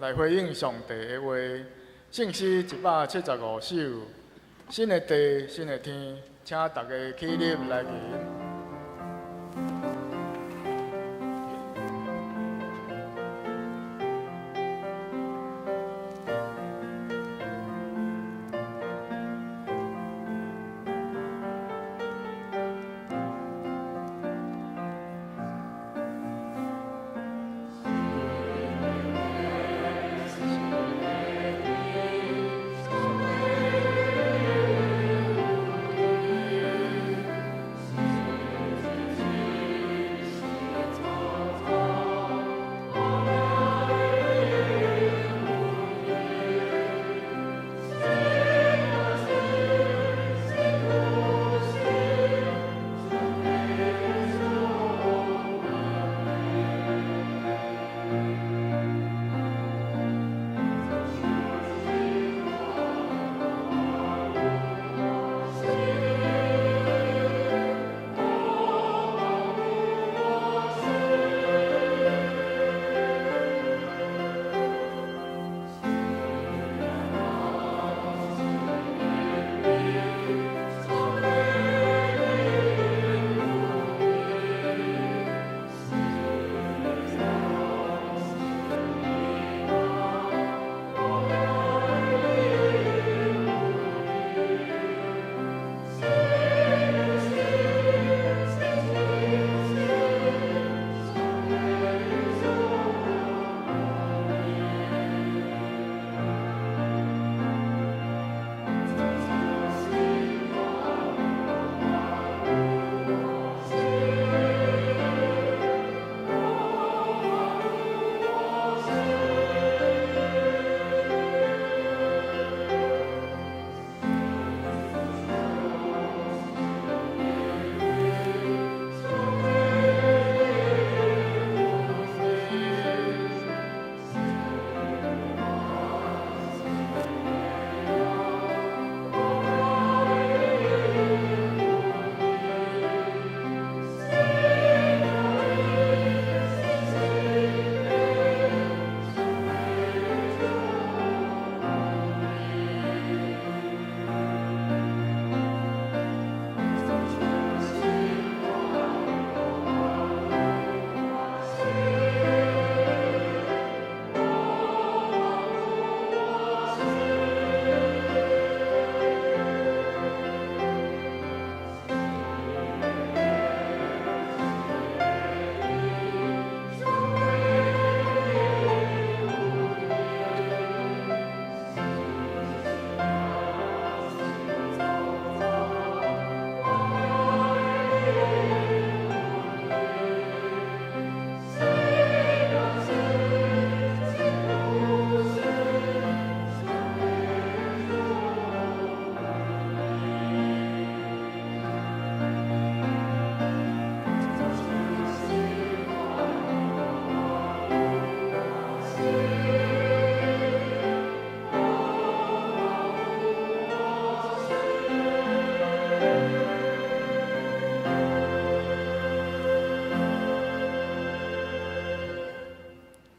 來回應上帝的話，聖詩175首，新的地，新的天，請大家起立來吟。新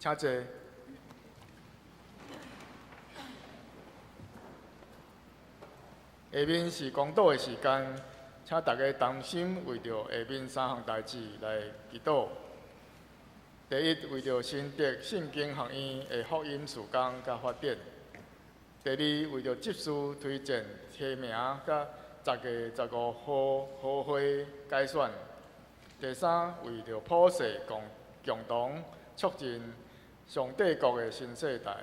請坐。下面是公禱的時間，請大家同心為著下面三項代誌來祈禱。第一，為著新竹聖經學院的福音事工佮發展；第二，為著執事推薦提名佮10月15號好會改選；第三，為著普世共同促進上帝國的新世代，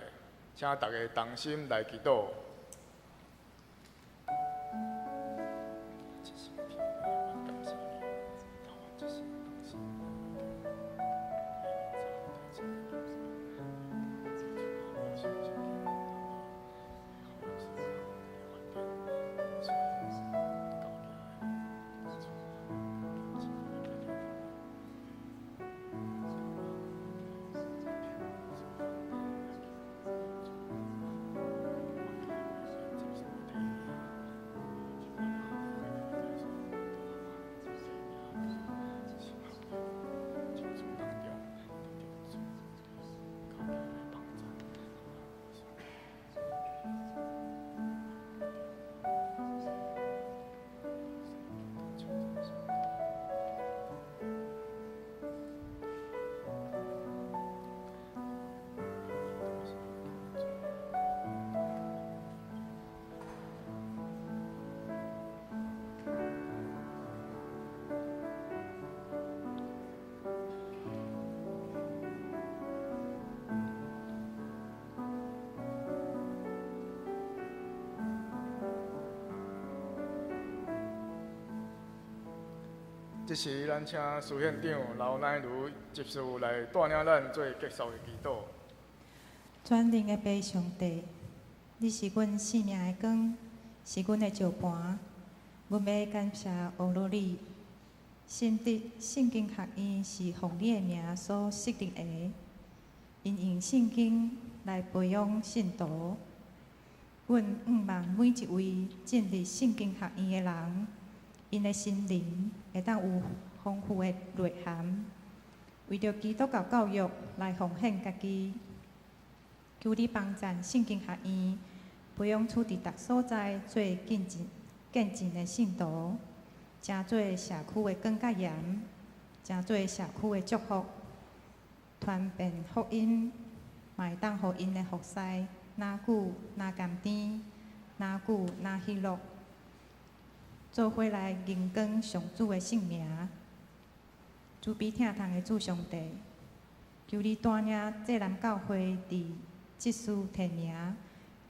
請大家同心來祈禱。這時，咱請司縣長劉乃如執事來帶領咱做結束的祈禱。全能的父上帝，你是阮生命的光，是阮的石盤。阮欲感謝呵咾你。新竹聖經學院是奉你的名所設立的，𪜶用聖經來培養信徒。阮向望每一位進入聖經學院的人，𪜶的心靈會當有豐富的內涵，為著基督教教育來奉獻家己。求你幫贊聖經學院，培養出佇逐所在做見證的信徒，成做社區的光佮鹽，成做社區的祝福，傳遍福音，嘛會當予𪜶的服侍若久若甘甜，若久若喜樂。做伙來榮光上主的聖名，慈悲疼痛的主上帝，求你帶領濟南教會佇執事提名，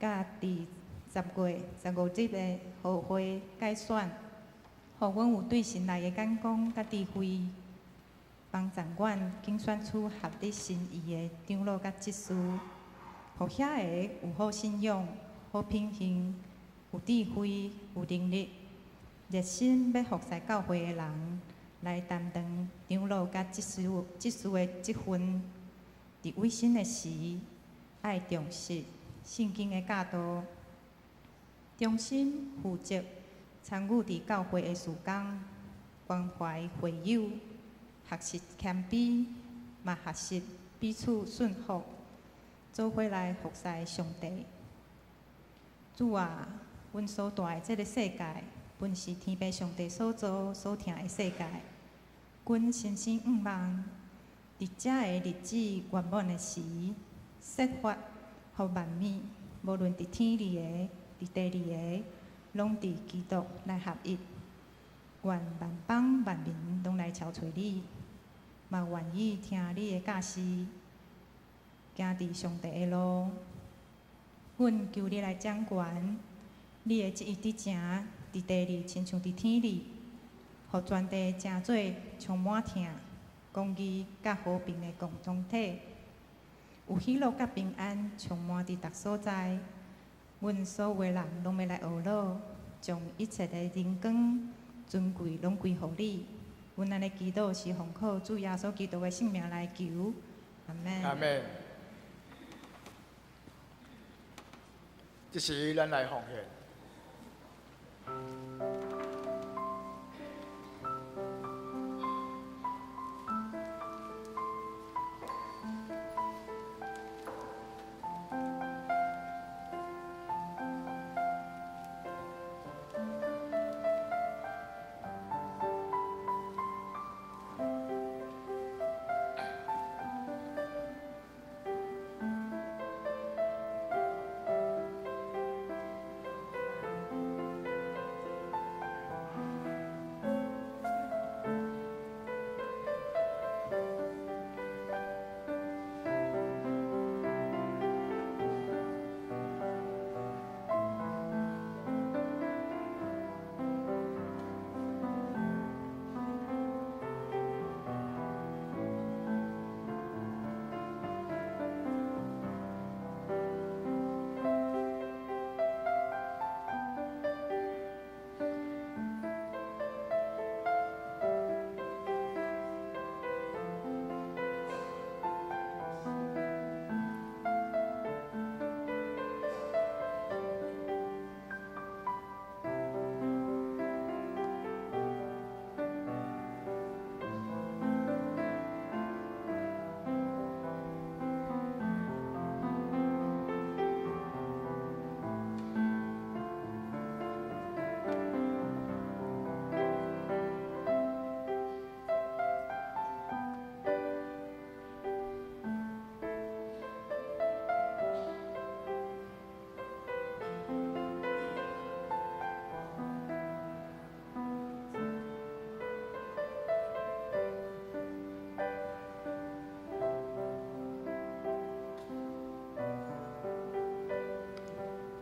佮佇10月15日的合會改選，予阮有對神來的眼光佮智慧，幫助阮揀選出合你心意的長老佮執事，予遐个有好信仰、好品行、有智慧、有能力，熱心欲服侍教會的人，來擔當長老佮執事的職分。佇委身的時，愛重視聖經的教導，忠心負責參與佇教會的事工，關懷會友，學習謙卑，嘛學習彼此順服，做伙來服侍上帝。主啊，阮所蹛的這个世界，本是天父上帝所造、所疼的世界。阮深深向望，佇遮个日子圓滿的時，設法予萬物，無論佇天裡的、佇地裡的，攏佇基督來合一。願萬邦萬民攏來朝揣你，嘛願意聽你的教示，行佇上帝的路。阮求你來掌權，你的旨意佇成，佇地裡親像佇天裡，予全地成做充滿疼、公義佮和平的共同體，有喜樂佮平安充滿佇逐所在。阮所有的人攏欲來呵咾，將一切的榮光、尊貴攏歸予你。阮按呢祈禱是奉靠主耶穌基督的聖名來求，阿們。阿們。這時，咱來奉獻。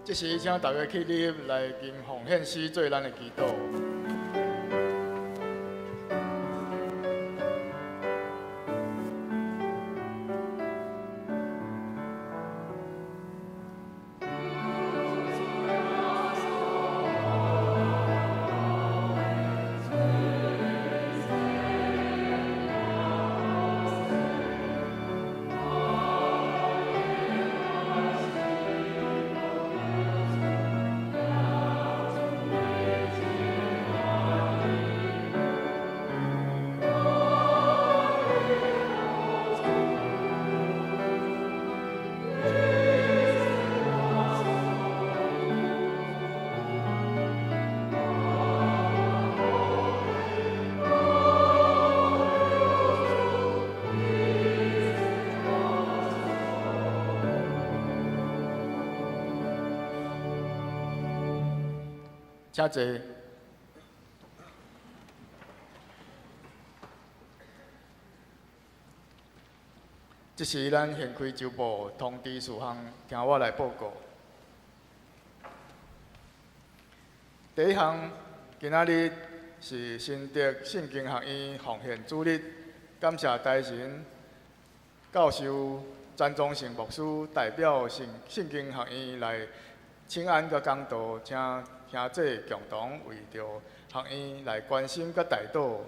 這時，請大家起立來吟奉獻詩做咱的祈禱。請坐。這是咱現開週報通知事項，聽我來報告。第一項，今仔日是新竹聖經學院奉獻主日，感謝大神教授詹宗成牧師代表聖聖經學院來請安佮講道，請兄弟共同為著學院來關心佮代禱。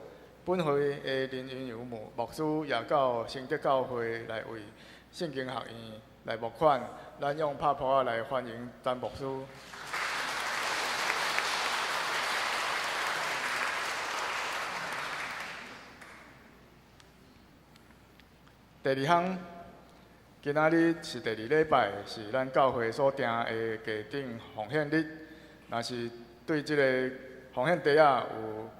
本會的林雲游牧牧師也到新竹教會來為聖經學院來募款，咱用拍噗仔來歡迎詹牧師。第二項，今仔日是第二禮拜，是咱教會所定的家長奉獻日。若是對這个奉獻袋仔有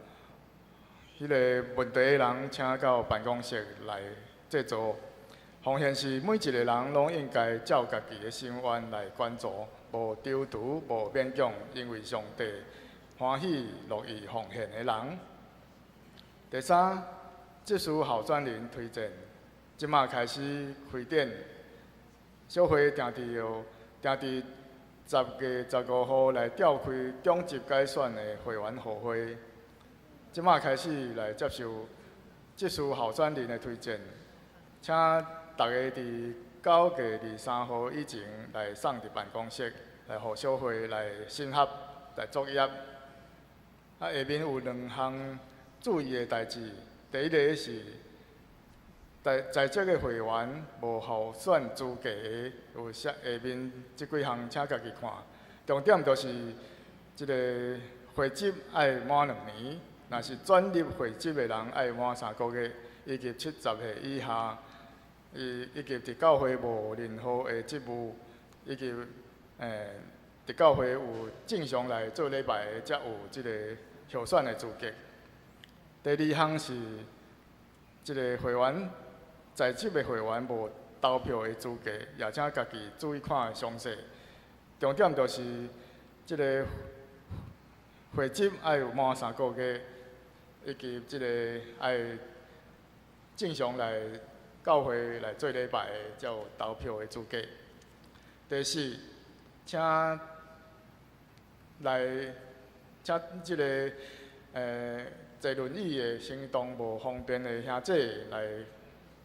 彼个問題的人，請到辦公室來製作。奉獻是每一个人攏應該照家己的心願來捐助，無躊躇，無勉強，因為上帝歡喜樂意奉獻的人。第三，執事候選人推薦，這馬開始開展，小會定佇定佇10月15號來召開中級改選的會員大會。這馬開始來接受執事候選人的推薦，請大家佇9月23號以前來送佇辦公室，來予小會來審核來作業。啊，下面有兩項注意的代誌，第一个是在在職的會員無候選資格的，有寫下面這幾項，請家己看。重點就是這个會籍愛滿2年，若是轉入會籍的人愛滿3個月，以及70歲以下，伊以及佇教會無任何的職務，以及佇教會有正常來做禮拜的，才有這个候選的資格。第二項是這个會員在職的會員無投票的資格，也請家己注意看詳細。重點就是這个會籍愛有滿3個月，以及這个愛正常來教會來做禮拜的，才有投票的資格。第四，請來請這个坐輪椅的行動無方便的兄弟來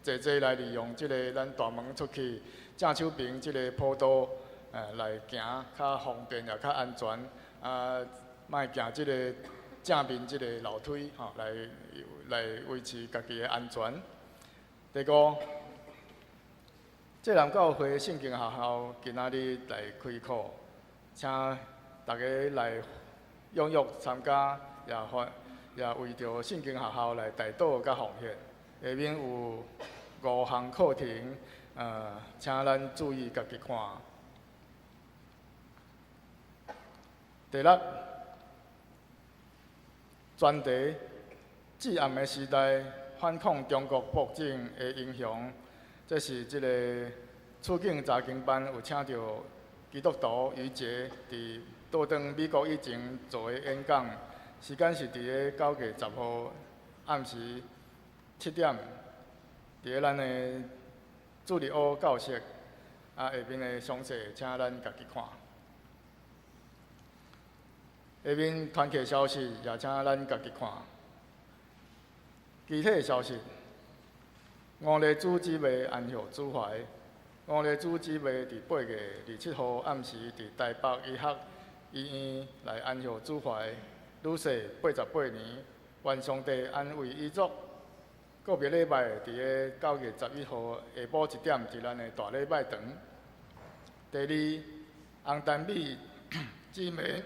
坐坐來利用這个咱大門出去正手邊這个坡道，來行較方便也較安全。啊，莫行這个正面這个樓梯，吼，來來維持家己的安全。第五，濟南教會聖經學校今仔日來開課，請大家來踴躍參加，也歡也為著聖經學校來代禱佮奉獻。下面有5項課程，請咱注意家己看。第六，專題至暗的時代反抗中國暴政的英雄，這是這个處境查經班有請著基督徒余杰佇倒轉美國以前做的演講，時間是佇咧9月10號暗時7點，佇咧咱的主日學教室。啊，下面的詳細請咱家己看。下面团契消息也请咱家己看。其他消息，吴丽珠姊妹安息主怀。吴丽珠姊妹伫8月27号暗时伫台北医学医院来安息主怀，女婿88年，愿上帝安慰遗族。告别礼拜伫个9月11号下晡1点，伫咱的大礼拜堂。第二，洪丹美姊妹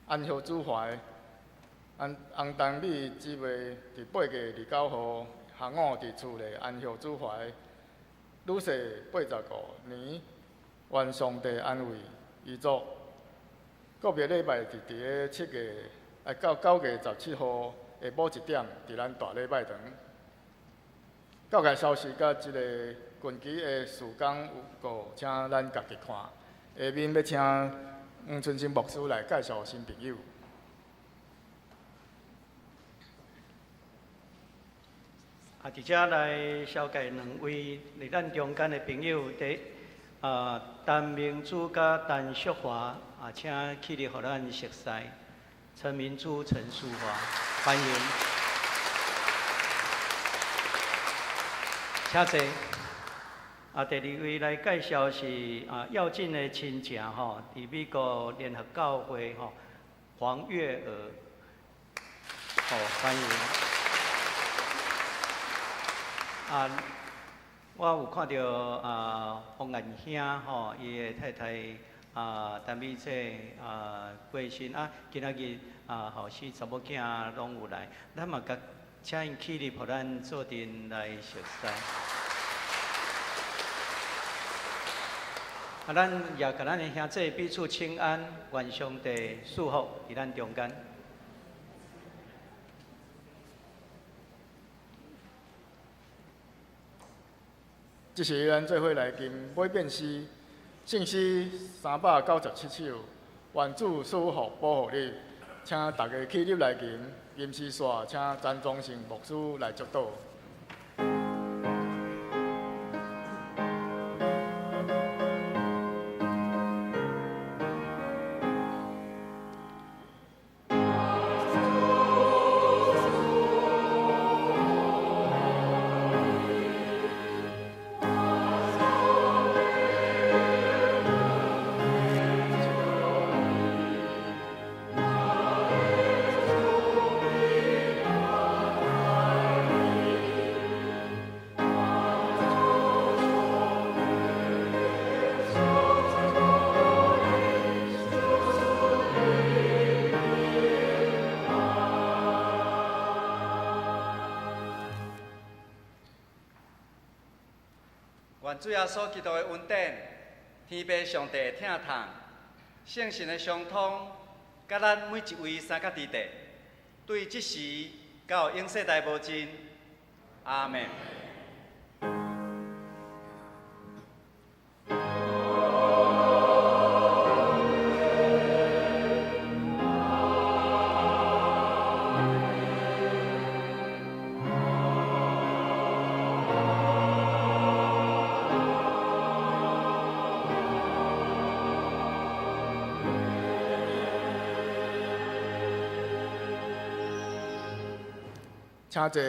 安息主怀，洪洪丹美姊妹伫8月29号下午伫厝内安息主怀，女婿85年，愿上帝安慰遗族。告别礼拜伫伫个7月啊到9月17号下晡1点，伫咱大礼拜堂。教界消息佮这个近期的事工有告，请咱家己看。下面欲请黄春生牧师来介绍新朋友。啊，伫遮来绍介两位伫咱中间的朋友，第一啊，陈明珠佮陈淑华，啊，请起立予咱熟似。陈明珠、陈淑华，欢迎。请坐。啊，第二位来介绍是啊，耀进的亲戚吼，伫美国联合教会吼，黄月娥，好，欢迎。啊，我有看著啊，洪彦兄吼，伊的太太啊，陈美姐啊，过身啊，今仔日啊，后生查某囝攏有来，咱嘛共请𪜶起立，予咱做阵来熟似。啊，咱也共咱的兄弟彼此请安，愿上帝赐福伫咱中间。这时，咱做伙来吟每遍诗，圣诗397首，愿主赐福保护你，请大家起立来吟，吟诗煞，请陈宗成牧师来祝祷。愿主耶稣基督的恩典、天父上帝的疼痛、圣神的相通，佮咱每一位三角弟弟，对这时到永世代无尽。阿们。请坐。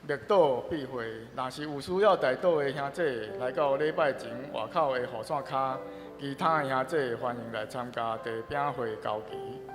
默祷闭会，若是有需要代祷的兄弟，来到礼拜前外口的雨伞跤，其他的兄弟欢迎来参加茶饼会交期。